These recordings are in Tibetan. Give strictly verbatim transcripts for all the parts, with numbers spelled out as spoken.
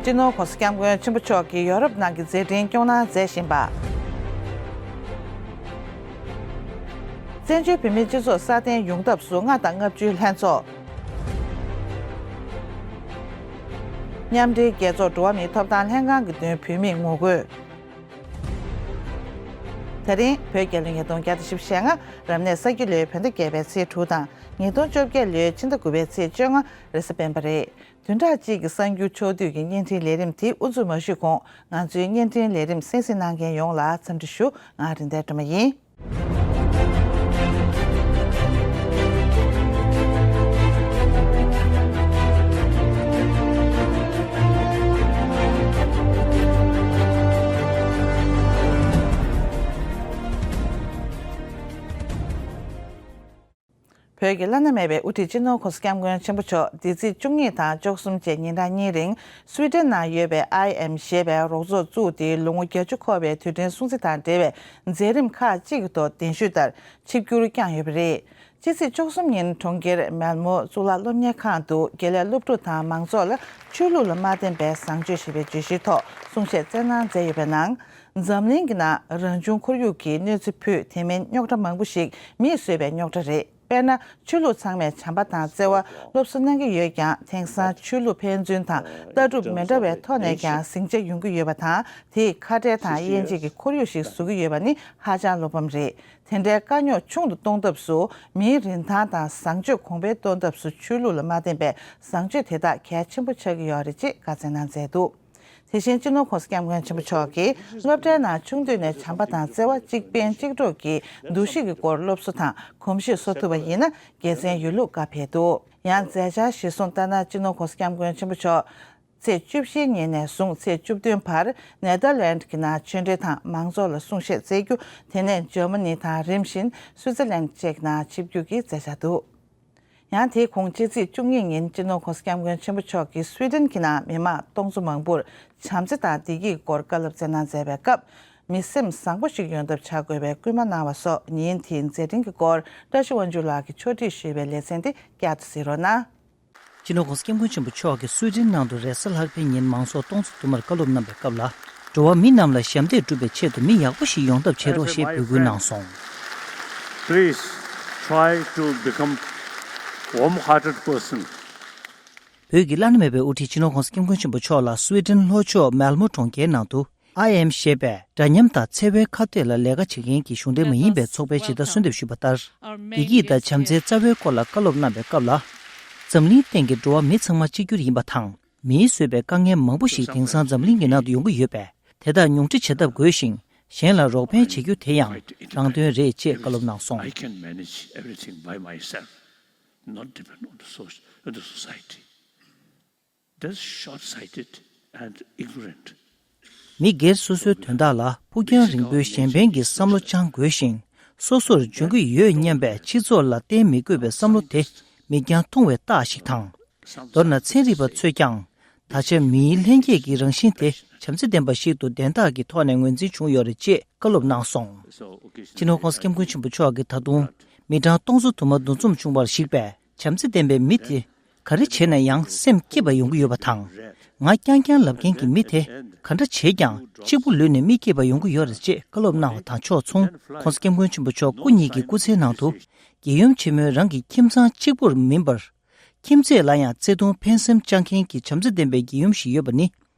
སྤྱི་ནོར་༸གོང་ས་༸སྐྱབས་མགོན་ཆེན་པོ་མཆོག་གིས་ཡོ་རོབ་ནང་གི་མཛད་འཕྲིན་སྐྱོང་གནང་མཛད་བཞིན་པ། བཙན་བྱོལ་བོད་མིའི་སྤྱི་ཚོགས་སྲ་བརྟན་ཡོང་ཐབས་སུ་ལྔ་དང་ལྔ་བཅུའི་ལྷན་ཚོགས། མཉམ་འབྲེལ་རྒྱལ་ཚོགས་འགྲོ་བ་མིའི་ཐོབ་ཐང་ལྷན་ཁང་གི་མདུན་བོད་མིས་ངོ་རྒོལ། དེ་རིང་བོད་རྒྱལ་ལོའི་ཉིས་སྟོང་བརྒྱ་དང་བཞི་བཅུ་ཞེ་ལྔ། རབ་གནས་ས་ཁྱི་ལོའི་བོད་ཟླ་བརྒྱད་པའི་ཚེས་དྲུག་དང་། ཉིས་སྟོང་བཅོ་བརྒྱད་ལོའི་ཕྱི་ཟླ་དགུ་པའི་ཚེས་བཅོ་ལྔ་རེས་གཟའ་སྤེན་པ་རེད། བདུན་ཕྲག་གཅིག་གི་གསར་འགྱུར་ཕྱོགས་བསྡུས་ཀྱི་བརྙན་འཕྲིན་ལས་རིམ་དེ་དབུ་འཛུགས་མ་ཞུས་གོང་། ང་ཚོའི་བརྙན་འཕྲིན་ལས་རིམ་གསན་གཟིགས་གནང་མཁན་ཡོངས་ལ་འཚམས་འདྲི་ཞུ། ང་རིན་ལྡན་སྒྲོལ་མ་ཡིན། བོད་ཀྱི་བླ་ན་མེད་པའི་དབུ་ཁྲིད་སྤྱི་ནོར་༸གོང་ས་༸སྐྱབས་མགོན་ཆེན་པོ་མཆོག་འདི་ཚེས་བཅུ་གཉིས་དང་བཅུ་གསུམ་བཅས་ཉིན་གྲངས་གཉིས་རིང་སུའེ་ཏེན་ནང་ཡོད་པའི་ཨའི་ཨེམ་ཞེས་པའི་རོགས་ཚོགས་བཙུགས་ཏེ། ལོ་ངོ་བརྒྱད་ཅུ་འཁོར་བའི་དུས་དྲན་སྲུང་བརྩི་དང་འབྲེལ་བའི་མཛད་རིམ་ཁག་ཅིག་གི་ཐོག་གདན་ཞུས་ལྟར་ཆིབས་བསྒྱུར་བསྐྱངས་ཡོད་པ་རེད། སྤྱི་ཚེས་བཅུ་གསུམ་ཉིན་གྲོང་ཁྱེར་མེལ་མོར་གཙུག་ལག་སློབ་གཉེར་ཁང་དུ་དགེ་ལས་སློབ་ཕྲུག་དང་མང་ཚོགས་ལ་ཆོས་ལུགས་ལ་མ་བརྟེན་པའི་བཟང་སྤྱོད་ཞེས་པའི་བརྗོད་གཞིའི་ཐོག་གསུང་བཤད་སྩལ་གནང་མཛད་ཡོད་པའི་ནང་། འཛམ་གླིང་གི་ནང་རང་བྱུང་ཁོར་ཡུག་གིས་གནོད་འཚེ་ཕུད། དེ་མིན་རྙོག་དྲ་མང་པོ་ཞིག་མིས་བཟོས་པའི་རྙོག་དྲ་རེད། དཔེར་ན། ཆོས་ལུགས་ཚང་མས་བྱམས་པ་དང་བརྩེ་བ་སློབ་གསོ་གནང་གི་ཡོད་ཀྱང་། དེང་སང་ཆོས་ལུགས་ཕན་ཚུན་དང་ལྟ་གྲུབpolicyའི་ཐོག་ནས་ཀྱང་ཟིང་ཆ་ཡོང་གི་ཡོད་པ་དང་། དེས་ཁ་བྲལ་དང་དབྱེ་འབྱེད་ཀྱི་ཁོར་ཡུག་ཞིག་བཟོ་གི་ཡོད་པ་ནི་ཧ་ཅང་བློ་ཕམ་རེད། དེ་འདྲའི་དཀའ་རྙོག་ཆུང་དུ་གཏོང་ཐབས་སུ་མིའི་རིན་ཐང་དང་བཟང་སྤྱོད་གོང་འཕེལ་གཏོང་ཐབས་སུ་ཆོས་ལུགས་ལ་མ་བརྟེན་པའི་བཟང་སྤྱོད་དེ་དག་གལ་ཆེན་པོ་ཆགས་ཀྱི་ཡོད་རེད་ཅེས་བཀའ་སྩལ་གནང་མཛད་འདུག་དེ་བཞིན་སྤྱི་ནོར་༸གོང་ས་༸སྐྱབས་མགོན་ཆེན་པོ་མཆོག་གིས་སློབ་གྲྭའི་ནང་ཆུང་དུས་ནས་བྱམས་པ་དང་བརྩེ་བ། གཅིག་ཕན་གཅིག་གྲོགས་ཀྱི་འདུ་ཤེས་ཀྱི་སྐོར་སློབ་གསོ་དང་གོམས་གཤིས་བཟོ་ཐུབ་པ་ཡིན་ན། དགེ་མཚན་ཡོད་ལུགས་བཀའ་ཕེབས་འདུག་ཡང་མཛད་འཆར་གཞིར་བཟུང་ལྟར་ན། སྤྱི་ནོར་༸གོང་ས་༸སྐྱབས་མགོན་ཆེན་པོ་མཆོག་ཚེས་བཅུ་བཞིའི་ཉིན་ནས་བཟུང་ཚེས་བཅུ་བདུན་བར་ནེ་དར་ལེནཌ་གྱི་ནང་ཆོས་འབྲེལ་དང་མང་ཚོགས་ལ་གསུང་བཤད་སྩལ་རྒྱུ། དེ་ནས་འཇར་མ་ནི་དང་རིམ་བཞིན་སུའི་ཙར་ལན་ཌི་བཅས་ཀྱི་ནང་ཆིབས་བསྒྱུར་གྱི་མཛད་འཆར་འདུག་ཡང་དེའི་གོང་སྤྱི་ཚེས་བཅུ་གཉིས་ཉིན་སྤྱི་ནོར་༸གོང་ས་༸སྐྱབས་མགོན་ཆེན་པོ་མཆོག་གིས་སུའེ་ཏེན་གྱི་ནང་མི་མང་སྟོང་ཚོ་མང་པོར་བྱམས་བརྩེ་དང་བདེ་སྐྱིད་སྐོར་བཀའ་སློབ་སྩལ་གནང་མཛད་པའི་སྐབས། མི་སེམས་བཟང་པོ་ཞིག་ཡོང་ཐབས་བྱ་དགོས་པའི་སྐུལ་མ་གནང་བ་སོགས་ཉིན་དེའི་མཛད་འཕྲིན་གྱི་སྐོར་བཀྲ་ཤིས་དབང་ཕྱུག་ལགས་ཀྱིས་ཕྱོགས་སྒྲིག་ཞུས་པའི་ལེ་ཚན་དེ་བསྐྱར་དུ་གཟིགས་རོགས་གནང་། སྤྱི་ནོར་༸གོང་ས་༸སྐྱབས་མགོན་ཆེན་པོ་མཆོག་གིས་སུའེ་ཏེན་ནང་དུ་རེས་གཟའ་ལྷག་པའི་ཉིན་མང་ཚོགས་སྟོང་ཚོ་དུ་མར་བཀའ་སློབ་གནང་བའི་སྐབས་ལ། འགྲོ་བ་མི་རྣམས་ལ་ཞབས་འདེགས་སྒྲུབ་པའི་ཆེད་དུ་མི་ཡག་པོ་ཞིག་ཡོང་ཐབས་བྱེད་རོགས་ཞེས་འབོད་སྐུལ་གནང་སོང་། Please try to become warm-hearted person. བོད་ཀྱི་བླ་ན་མེད་པའི་དབུ་ཁྲིད་སྤྱི་ནོར་༸གོང་ས་༸སྐྱབས་མགོན་ཆེན་པོ་མཆོག་ལ་སུའེ་ཏེན་ལྷོ་ཕྱོགས་མེལ་མོ་གྲོང་ཁྱེར་ནང་དུ་ཨའི་ཨེམ་ཞེས་པའི་འདྲ་མཉམ་དང་འཚེ་བའི་ཁ་གཏད་ལ་ལས་ཀ་བྱེད་མཁན་གྱི་གཞུང་འབྲེལ་མ་ཡིན་པའི་ཚོགས་པའི་ཇི་ལྟར་གསོལ་འདེབས་ཞུས་པ་ལྟར། བདེ་སྐྱིད་དང་བྱམས་བརྩེའི་རྩ་བའི་སྐོར་ལ་བཀའ་སློབ་གནང་བའི་སྐབས་ལ། འཛམ་གླིང་སྟེང་གི་འགྲོ་བ་མི་ཚང་མ་གཅིག་གྱུར་ཡིན་པ་དང་། མིས་བཟོས་པའི་དཀའ་ངལ་མང་པོ་ཞིག་དེང་སང་འཛམ་གླིང་གི་ནང་དུ་ཡོང་གི་ཡོད་པས། དེ་དག་ཉུང་འཕྲི་བྱེད་ཐབས་དགོས་ཤིང་། གཞན་ལ་རོགས་ཕན་བྱེད་རྒྱུ་དེ་ཡང་རང་དོན་རེད་ཅེས་བཀའ་སློབ་གནང་སོང་། I can manage everything by myself, not depend on the soc-, on the society. That's short-sighted and ignorant. མི་སྒེར་སོ་སོའི་དོན་དག་ལ་ཕུགས་རྒྱང་རིང་པོའི་གཞན་ཕན་གྱི་བསམ་བློ་བཅངས་དགོས་ཤིང་། སོ་སོར་འཇོན་གྱི་ཡོད་སྙམ་པའི་སྤྱི་ཚོགས་ལ་བརྟེན་མི་དགོས་པའི་བསམ་བློ་དེ་མིག་རྒྱང་ཐུང་བའི་རྟགས་ཤིག་དང་། མདོར་ན་ཚན་རིག་པ་ཚོས་ཀྱང་། ད་ཆ་མིའི་ལྷན་སྐྱེས་ཀྱི་རང་བཞིན་དེ་བྱམས་བརྩེ་ལྡན་པ་ཞིག་ཏུ་བདེན་རྟགས་ཀྱི་ཐོག་ནས་ངོས་འཛིན་བྱུང་ཡོད་རེད་ཅེས་བཀའ་སློབ་གནང་སོང་། སྤྱི་ནོར་༸གོང་ས་༸སྐྱབས་མགོན་ཆེན་པོ་མཆོག་གིས་ད་དུང་། མི་གྲངས་སྟོང་ཚོ་དུ་མ་འདུ་འཛོམས་བྱུང་བར་གཞིགས་པས། བྱམས་བརྩེ་ལྡན་པའི་མི་དེ་ག་རེ་བྱས་ན་ཡང་སེམས་སྐྱིད་པ་ཡོང་གི་ཡོད་པ་དང་། ང་རྐྱང་རྐྱང་ལབ་མཁན་གྱི་མི་དེ་ག་འདྲ་བྱས་ཀྱང་གཅིག་པུ་ལུས་ནས་མི་སྐྱིད་པ་ཡོང་གི་ཡོད་རེད་ཅེས་བཀའ་སློབ་གནང་བ་དང་ཕྱོགས་མཚུངས། ༸གོང་ས་༸སྐྱབས་མགོན་ཆེན་པོ་མཆོག་སྐུ་ཉིད་ཀྱི་སྐུ་ཚེའི་ནང་དུ། རྒྱལ་ཡུམ་ཆེན་མོའི་རང་གི་ཁྱིམ་ཚང་གཅིག་པུར་མིན་པར། ཁྱིམ་མཚེས་ལ་ཡང་བརྩེ་དུང་ཕན་སེམས་བཅངས་མཁན་གྱི་བྱམས་བརྩེ་ལྡན་པའི་རྒྱལ་ཡུམ་ཞིག་ཡོད་པ་ནི།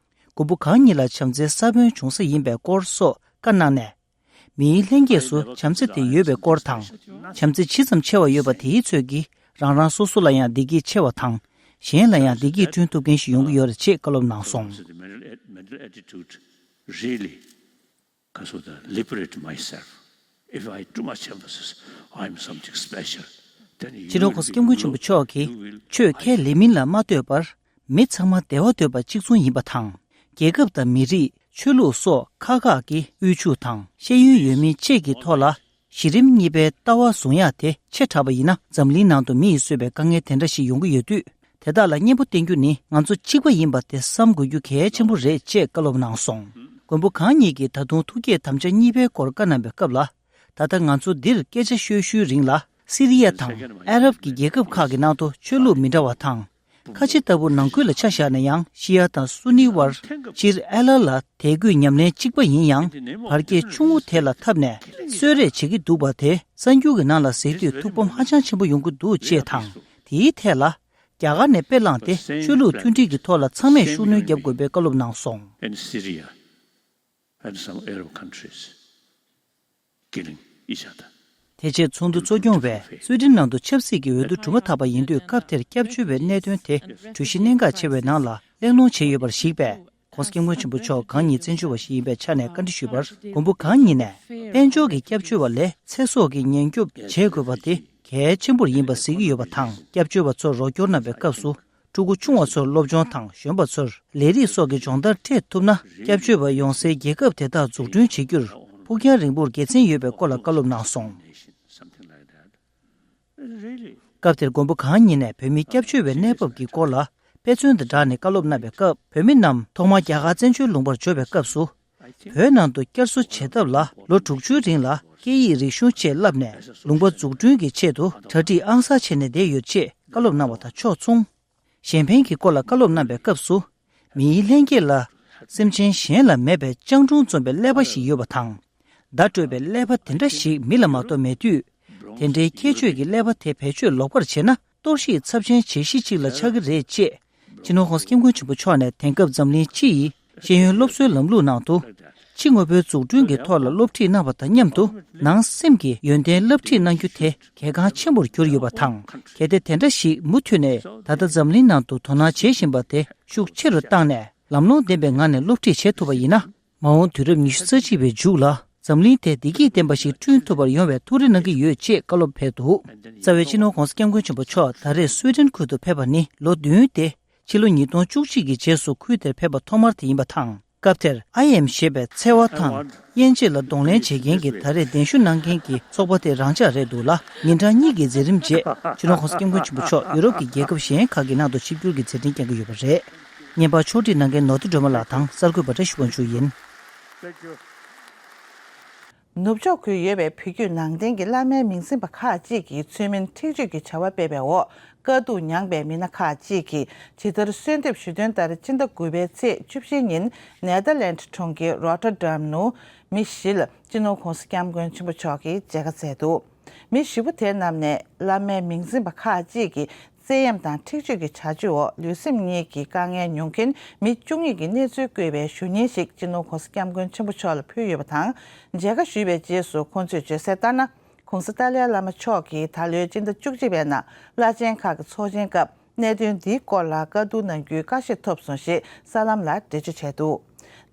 མགོན་པོ་གང་ཉིད་ལ་བྱམས་བརྩེའི་ས་བོན་བྱུང་ས་ཡིན་པའི་སྐོར་སོགས་བཀའ་གནང་ནས། མིའི་ལྷན་སྐྱེས་སུ་བྱམས་བརྩེ་དེ་ཡོད་པའི་སྐོར་དང་། བྱམས་བརྩེ་ཇི་ཙམ་ཆེ་བ་ཡོད་པ་དེའི་ཚོད་ཀྱིས་རང་རང་སོ་སོ་ལ་ཡང་བདེ་སྐྱིད་ཆེ་བ་དང་། གཞན་ལ་ཡང་བདེ་སྐྱིད་བསྐྲུན་ཐུབ་མཁན་ཞིག་ཡོང་གི་ཡོད་རེད་ཅེས་བཀའ་སློབ་གནང་སོང་། Mental attitude really, I should liberate myself. If I too much emphasis, I'm something special. Then you སྤྱི་ནོར་༸གོང་ས་༸སྐྱབས་མགོན་ཆེན་པོ་མཆོག་གིས། ཆོས་ཁས་ལེན་མིན་ལ་མ་ལྟོས་པར། མི་ཚང་མ་བདེ་བ་འདོད་པ་གཅིག་མཚུངས་ཡིན་པ་དང་། རྒྱལ་ཁབ་དང་མི་རིགས། ཆོས་ལུགས་སོགས་ཁག་ཁག་གི་དབུལ་ཕྱུག་དང་ཤེས་ཡོན་ཡོད་མེད་བཅས་ཀྱི་ཐོག་ལ། གཞི་རིམ་གཉིས་པའི་ལྟ་བ་བཟུང་ཡག་དེ་ཆེ་དྲགས་པ་ཡིན་ན། འཛམ་གླིང་ནང་དུ་མི་ཡིས་བཟོས་པའི་དཀའ་ངལ་དེ་འདྲ་ཞིག་ཡོང་གི་ཡོད་དུས། དེ་དག་ལ་སྙན་པོ་བསྟན་རྒྱུ་ནི་ང་ཚོ་གཅིག་པ་ཡིན་པ་དེ་བསམ་དགོས་རྒྱུ་གལ་ཆེན་པོ་རེད་ཅེས་བཀའ་སློབ་གནང་སོང་། མགོན་པོ་གང་ཉིད་ཀྱིས་ད་དུང་ཐུགས་བསྐྱེད་དམ་བཅའ་གཉིས་པའི་སྐོར་བཀའ་གནང་བའི་སྐབས་ལ། ད་ལྟ་ང་ཚོ་འདིར་སྐད་ཆ་ཤོད་ཤུལ་རིང་ལ། སི་རི་ཡ་དང་ཨ་རབ་ཀྱི་རྒྱལ་ཁབ་ཁག་གི་ནང་དུ་ཆོས་ལུགས་མི་འདྲ་བ་དང་། ཁ་ཆེ་ལྟ་བུ་ནང་ཁུལ་ལ་ཆ་བཞག་ན་ཡང་ཤི་ཡ་དང་སུ་ནི་བར་སྤྱིར་ཨ་ལ་ལ་དད་གུས་ཉམས་ལེན་གཅིག་པ་ཡིན་ཡང་བར་བརྒལ་ཆུང་ངུ་དེ་ལ་འཐབ་ནས་གསོད་རེས་བྱེད་ཀྱི་འདུག་པ་དེ་གསར་འགྱུར་གྱི་ནང་ལ་གཟིགས་དུས་ཐུགས་ཕམ་ཧ་ཅང་ཆེན་པོ་ཡོང་གི་འདུག་ཅེས་དང་དེའི་ཐད་ལ་རྒྱ་གར་ནས་དཔེ་བླངས་ཏེ་ཆོས་ལུགས་མཐུན་སྒྲིལ་གྱི་ཐོག་ལ་ཚང་མས་ཤུགས་སྣོན་བརྒྱབ་དགོས་པའི་བཀའ་སློབ་གནང་སོང་། And Syria and some Arab countries. Killing each other. དེ་རྗེས་ཚོགས་འདུ་གཙོ་སྐྱོང་བས་སུའེ་ཏེན་ནང་དུ་ཆབ་སྲིད་ཀྱི་འོས་བསྡུ་གྲུབ་མ་ཐག་པ་ཡིན་དུས་སྐབས་དེར་སྐྱབས་བཅོལ་བའི་གནད་དོན་དེ་གྲོས་གཞི་གནད་འགག་ཆེ་བའི་ནང་ལ་གླེང་སློང་བྱས་ཡོད་པར་གཞིགས་པས། ྋགོང་ས་ྋསྐྱབས་མགོན་ཆེན་པོ་མཆོག་གང་ཉིད་བཙན་བྱོལ་བ་ཞིག་ཡིན་པའི་ཆ་ནས་བཀའ་འདྲི་ཞུས་པར། མགོན་པོ་གང་ཉིད་ནས་དཔལ་འབྱོར་གྱི་སྐྱབས་བཅོལ་བ་ལས་ཚེ་སྲོག་གི་ཉེན་སྐྱོབ་བྱེད་དགོས་པ་དེ་གལ་ཆེན་པོར་ཡིན་པ་གཟིགས་ཀྱི་ཡོད་པ་དང་། སྐྱབས་བཅོལ་བ་ཚོར་རོགས་སྐྱོར་གནང་བའི་སྐབས་སུ། ཕྲུ་གུ་ཆུང་བ་ཚོར་སློབ་སྦྱོང་དང་གཞོན་པ་ཚོར་ལས་རིགས་སོགས་ཀྱི་སྦྱོང་བརྡར་སྤྲད་ཐུབ་ན། སྐྱབས་བཅོལ་བ་ཡོང་སའི་རྒྱལ་ཁབ་དེ་དག་འཛུགས་སྐྲུན་བྱེད་རྒྱུར་ཕུགས་རྒྱང་རིང་པོར་དགེ་མཚན་ཡོད་པའི་སྐོར་ལ་བཀའ་སློབ་གནང་སོང་། སྐབས་དེར་མགོན་པོ་གང་ཉིད་ནས་བོད་མིའི་སྐྱབས་བཅོལ་བའི་གནས་བབ་ཀྱི་སྐོར་ལ་དཔེ་མཚོན་དང་སྦྲགས་ནས་བཀའ་སློབ་གནང་བའི་སྐབས། བོད་མི་རྣམས་ཐོག་མར་རྒྱ་གར་བཙན་བྱོལ་ལུང་པར་འབྱོར་བའི་སྐབས་སུ། བོད་ནང་དུ་བསྐྱར་གསོ་བྱེད་ཐབས་ལ་ལོ་དྲུག་ཅུའི་རིང་ལ་སྐད་ཡིག་རིག་གཞུང་བཅས་བསླབས་ནས་ལུང་པ་འཛུགས་སྐྲུན་གྱི་ཆེད་དུ་གྲ་སྒྲིག་ཨང་གསར་བྱས་ནས་བསྡད་ཡོད་ཅེས་བཀའ་སློབ་གནང་བ་དང་ཕྱོགས་མཚུངས། གཞན་ཕན་གྱི་སྐོར་ལ་བཀའ་སློབ་གནང་བའི་སྐབས་སུ། མིའི་ལྷན་སྐྱེས་ལ་སེམས་ཅན་གཞན་ལ་མེད་པའི་སྤྱང་གྲུང་འཛོམས་པའི་ཀླད་པ་ཞིག་ཡོད་པ་དང་། བརྡ་སྤྲོད་པའི་ཀླད་པ་དེ་འདྲ་ཞིག་མི་ལ་མ་གཏོགས་མེད་དུས། དེ་འདྲའི་ཁྱད་ཆོས་ཀྱི་ཀླད་པ་དེ་བེད་སྤྱོད་ལོག་པར་བྱས་ན། གཏོར་བཤིག་ཚབས་ཆེན་བྱེད་གཞི་གཅིག་ལ་ཆགས་ཀྱི་རེད་ཅེས། སྤྱི་ནོར་༧གོང་ས་༧སྐྱབས་མགོན་ཆེན་པོ་མཆོག་ནས་དེང་སྐབས་འཛམ་གླིང་སྤྱི་ཡི་ཤེས་ཡོན་སློབ་གསོའི་ལམ་ལུགས་ནང་དུ། ཕྱི་དངོས་པོའི་འཛུགས་སྐྲུན་གྱི་ཐོག་ལ་སློབ་ཁྲིད་གནང་བ་དང་མཉམ་དུ། ནང་སེམས་ཀྱི་ཡོན་ཏན་བསླབ་ཁྲིད་གནང་རྒྱུ་དེ་གལ་འགངས་ཆེན་པོར་གྱུར་ཡོད་པ་དང་། གལ་ཏེ་དེ་འདྲ་ཞིག་མུ་མཐུད་ནས་ད་ལྟ་འཛམ་གླིང་ནང་དུ་དོ་སྣང་བྱེད་བཞིན་པ་དེ་ཤུགས་ཆེ་རུ་བཏང་ནས། ལམ་ལྷོང་ལྡན་པའི་ངང་ནས་སློབ་ཁྲིད་བྱེད་ཐུབ་པ་ཡིན་ན། མ་འོངས་དུས་རབས་ཉི་ཤུ་རྩ་གཅིག་པའི་མཇུག་ལ། འཛམ་གླིང་དེ་བདེ་སྐྱིད་ལྡན་པ་ཞིག་བསྐྲུན་ཐུབ་པར་ཡོང་བའི་ཐུགས་རེ་གནང་གི་ཡོད་ཅེས་བཀའ་སློབ་ཕེབས་འདུག་རྩ་བའི་སྤྱི་ནོར་༧གོང་ས་༧སྐྱབས་མགོན་ཆེན་པོ་མཆོག་ད་རེས་སུའེ་ཏེན་ཁུལ་དུ་ཕེབས་པ་ནི་ལོ་བདུན་ཏེ། ཕྱི་ལོ་ཉིས་སྟོང་བཅུ་གཅིག་གི་རྗེས་སུ་ཁུལ་དེར་ཕེབས་པ་ཐོག་མར་དེ་ཡིན་པ་དང་། སྐབས་དེར་ཨའི་ཨེམ་ཞེས་པའི་འཚེ་བ་དང་དབྱེ་འབྱེད་ལ་གདོང་ལེན་བྱེད་མཁན་གྱི་ད་རེས་གདན་ཞུ་གནང་མཁན་གྱི་ཚོགས་པ་དེ་རང་འཇགས་རེད་འདུག་ལ། ཉིན་གྲངས་གཉིས་ཀྱི་མཛད་རིམ་རྗེས་སྤྱི་ནོར་༧གོང་ས་༧སྐྱབས་མགོན་ཆེན་པོ་མཆོག་ཡུ་རོབ་ཀྱི་རྒྱལ་ཁབ་གཞན་ཁག་གི་ནང་དུ་ཆིབས་བསྒྱུར་གྱི་མཛད་འཕྲིན་བསྐྱངས་ཀྱི་ཡོད་པ་རེད། བརྙན་པར་ཕྱོགས་སྒྲིག་གནང་མཁན་ནོར་བུ་སྒྲོལ་མ་ལགས་དང་གསར་འགོད་པ་བཀྲ་ཤིས་དབང་ཕྱུག་ཡིན། ནུབ་ཕྱོགས་ཁུལ་ཡོད་པའི་བོད་བརྒྱུད་ནང་བསྟན་གྱི་བླ་མའི་མིང་འཛིན་པ་ཁག་ཅིག་གིས་ཚུལ་མིན་འཁྲིག་སྤྱོད་ཀྱི་བྱ་བ་སྤེལ་བའི་འོག་དཀའ་སྡུག་མྱངས་པའི་མི་སྣ་ཁག་ཅིག་གིས་ཇི་ལྟར་གསོལ་འདེབས་ཞུས་དོན་ལྟར། སྤྱི་ཟླ་དགུ་པའི་ཚེས་བཅུ་བཞི་ཉིན་ནེ་དར་ལེནྜ་གྲོང་ཁྱེར་རོ་ཊར་ཌམ་ནང་མི་བཞི་ལ་སྤྱི་ནོར་༧གོང་ས་༧སྐྱབས་མགོན་ཆེན་པོ་མཆོག་གིས་མཇལ་ཁ་བསྩལ་འདུག་མི་བཞི་པོ་དེ་རྣམས་ནས་བླ་མའི་མིང་འཛིན་པ་ཁག་ཅིག་གིས། བཙན་གཡེམ་དང་འཁྲིག་སྤྱོད་ཀྱི་བྱ་སྤྱོད་འོག་ལུས་སེམས་གཉིས་ཀྱི་དཀའ་ངལ་མྱོང་མཁན་མི་བཅུ་གཉིས་ཀྱི་གནས་ཚུལ་བཀོད་པའི་ཞུ་སྙན་ཞིག་སྤྱི་ནོར་༧གོང་ས་༧སྐྱབས་མགོན་ཆེན་པོ་མཆོག་ལ་ཕུལ་ཡོད་པ་དང་། མཇལ་ཁ་ཞུས་པའི་རྗེས་སུ་ཁོང་ཚོས་བརྗོད་གསལ་ལྟར་ན། ྋགོང་ས་ཏཱ་ལའི་བླ་མ་མཆོག་གིས་ད་ལོའི་སྤྱི་ཟླ་བཅུ་གཅིག་པའི་ནང་བླ་ཆེན་ཁག་གི་ཚོགས་ཆེན་སྐབས་གནད་དོན་འདིའི་སྐོར་ལ་བཀའ་བསྡུར་གནང་རྒྱུའི་བཀའ་ཤོག་ཐོབ་སོང་ཞེས་གསར་ལམ་ལ་འགྲེལ་བརྗོད་བྱས་འདུག་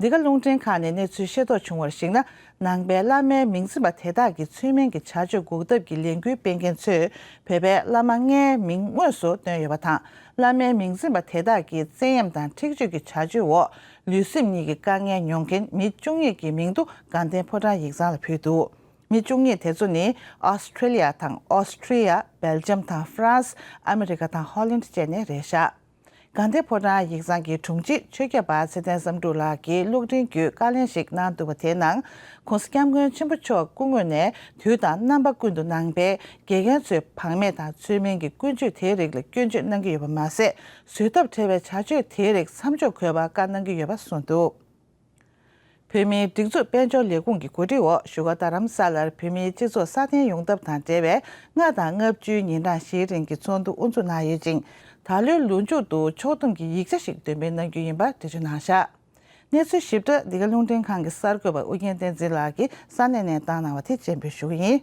འདི་ག་རླུང་འཕྲིན་ཁང་ནས་གནས་ཚུལ་ཤེས་རྟོགས་བྱུང་བར་གཞིགས་ན། ནང་པའི་བླ་མའི་མིང་འཛིན་པ་དེ་དག་གི་ཚུལ་མིན་གྱི་བྱ་སྤྱོད་འགོག་ཐབས་ཀྱི་ལས་འགུལ་སྤེལ་མཁན་ཚོས་བོད་པའི་བླ་མ་ལྔའི་མིང་དངོས་སུ་བཏོན་ཡོད་པ་དང་། བླ་མའི་མིང་འཛིན་པ་དེ་དག་གིས་བཙན་གཡེམ་དང་འཁྲིག་སྤྱོད་ཀྱི་བྱ་སྤྱོད་འོག་ལུས་སེམས་གཉིས་ཀྱི་དཀའ་ངལ་མྱོང་མཁན་མི་བཅུ་གཉིས་ཀྱི་མིང་ཐོ་དགའ་ལྡན་ཕོ་བྲང་ཡིག་ཚང་ལ་ཕུལ་འདུག་མི་བཅུ་གཉིས་དེ་ཚོ་ནི་ཨོ་སི་ཁྲི་ལི་ཡ་དང་། ཨོ་སི་ཁྲི་ཡ། སྦེལ་ཇམ་དང་། ཧྥ་རན་སི། ཨ་མི་རི་ཀ་དང་ཧོ་ལན་བཅས་ནས་རེད་བཞག་དགའ་ལྡན་ཕོ་བྲང་ཡིག་ཚང་གི་དྲུང་ཆེ་ཆོས་སྐྱབས་པ་ཚེ་བརྟན་བསམ་གྲུབ་ལགས་ཀྱིས་གློག་འཕྲིན་བརྒྱུད་བཀའ་ལན་ཞིག་གནང་འདུག་པ། དེའི་ནང་ྋགོང་ས་ྋསྐྱབས་མགོན་ཆེན་པོ་མཆོག་སྐུ་དངོས་ནས་དུས་དང་རྣམ་པ་ཀུན་ཏུ་ནང་པའི་དགེ་རྒན་ཚོས་བག་མེད་དང་ཚུལ་མིན་གྱི་ཀུན་སྤྱོད་དེའི་རིགས་ལ་སྐྱོན་བརྗོད་གནང་གི་ཡོད་པ་མ་ཟད། བཟོད་ཐབས་བྲལ་བའི་བྱ་སྤྱོད་དེའི་རིགས་མཚམས་འཇོག་དགོས་པ་བཀའ་གནང་གི་ཡོད་པ་གསུངས་འདུག་བོད་མིའི་སྒྲིག་འཛུགས་དཔལ་འབྱོར་ལས་ཁུངས་ཀྱི་གོ་སྒྲིག་འོག་བཞུགས་སྒར་རྡ་རམ་ས་ལར་བོད་མིའི་སྤྱི་ཚོགས་སྲ་བརྟན་ཡོང་ཐབས་དང་འབྲེལ་བའི་ལྔ་དང་ལྔ་བཅུའི་ཉིན་གྲངས་བཞིའི་རིང་གི་ཚོགས་འདུ་དབུ་འཛུགས་གནང་ཡོད་ཅིང་། ད་ལོའི་ལོ་མཇུག་ཏུ་ཕྱོགས་བསྡོམས་ཀྱི་ཡིག་ཆ་ཞིག་འདོན་སྤེལ་གནང་རྒྱུ་ཡིན་པ་འགྲེལ་བརྗོད་གནང་བཞག་གནས་ཚུལ་ཞིབ་ཕྲ་འདི་ག་རླུང་འཕྲིན་ཁང་གི་གསར་འགོད་པ་ཨུ་རྒྱན་བསྟན་འཛིན་ལགས་ཀྱིས་ས་གནས་ནས་བཏང་གནང་བ་དེ་སྤྱན་འབུལ་ཞུ་གི་ཡིན།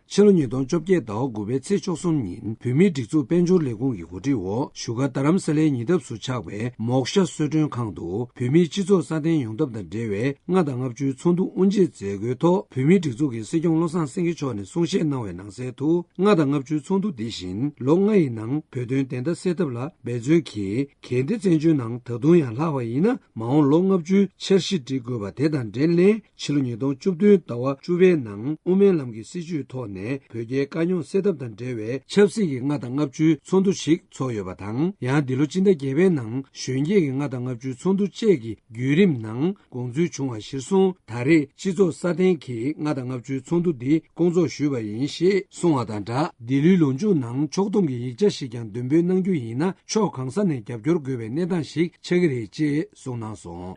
ཕྱི་ལོ་ཉིས་སྟོང་བཅོ་བརྒྱད་ཟླ་བ་དགུ་པའི་ཚེས་བཅུ་གསུམ་ཉིན་བོད་མིའི་སྒྲིག་འཛུགས་དཔལ་འབྱོར་ལས་ཁུངས་ཀྱི་གོ་སྒྲིག་འོག་བཞུགས་སྒར་རྡ་རམ་ས་ལའི་ཉེ་འདབས་སུ་ཆགས་པའི་མོག་ཤ་གསོལ་མགྲོན་ཁང་དུ་བོད་མིའི་སྤྱི་ཚོགས་སྲ་བརྟན་ཡོང་ཐབས་དང་འབྲེལ་བའི་ལྔ་དང་ལྔ་བཅུའི་ཚོགས་འདུ་དབུ་འབྱེད་མཛད་སྒོའི་ཐོག་བོད་མིའི་སྒྲིག་འཛུགས་ཀྱི་སྲིད་སྐྱོང་བློ་བཟང་སེང་གེ་མཆོག་ནས་གསུང་བཤད་གནང་བའི་ནང་གསལ་དུ། ལྔ་དང་ལྔ་བཅུའི་ཚོགས་འདུ་འདི་བཞིན་ལོ་ལྔ་ཡི་ནང་བོད་དོན་བདེན་མཐའ་གསལ་ཐབས་ལ་འབད་བརྩོན་གྱིས། གལ་ཏེ་བཙན་བྱོལ་ནང་ད་དུང་ཡང་ལྷག་པ་ཡིན་ན། མ་འོངས་ལོ་ལྔ་བཅུའི་འཆར་གཞི་སྒྲིག་དགོས་པ་དེ་དང་འབྲེལ་ནས། ཕྱི་ལོ་ཉིས་སྟོང་བཅུ་བདུན་ཟླ་བ་བཅུ་པའི་ནང་དབུ་མའི་ལམ་གྱི་སྲིད་བྱུས་ཐོག་ ནས་བོད་རྒྱའི་དཀའ་རྙོག་སེལ་ཐབས་དང་འབྲེལ་བའི་ཆབ་སྲིད་ཀྱི་ལྔ་དང་ལྔ་བཅུའི་ཚོགས་འདུ་ཞིག་ཚོགས་ཡོད་པ་དང་། ཡང་འདི་ལོ་སྤྱི་ཟླ་བརྒྱད་པའི་ནང་གཞོན་སྐྱེས་ཀྱི་ལྔ་དང་ལྔ་བཅུའི་ཚོགས་འདུ་བཅས་ཀྱི་བརྒྱུད་རིམ་ནང་དགོངས་ཚུལ་བྱུང་བ་གཞིར་བཟུང་། ད་རེས་སྤྱི་ཚོགས་སྲ་བརྟན་གྱི་ལྔ་དང་ལྔ་བཅུའི་ཚོགས་འདུ་འདི་སྐོང་ཚོགས་ཞུས་པ་ཡིན་ཞེས་གསུངས་བ་དང་སྦྲགས། འདི་ལོའི་ལོ་མཇུག་ནང་ཕྱོགས་བསྡོམས་ཀྱི་ཡིག་ཆ་ཞིག་ཀྱང་འདོན་སྤེལ་གནང་རྒྱུ་ཡིན་ན། ཕྱོགས་གང་ས་ནས་རྒྱབ་སྐྱོར་དགོས་པའི་གནས་སྟངས་ཤིག་ཆགས་ཀྱི་རེད་ཅེས་གསུངས་གནང་སོང་།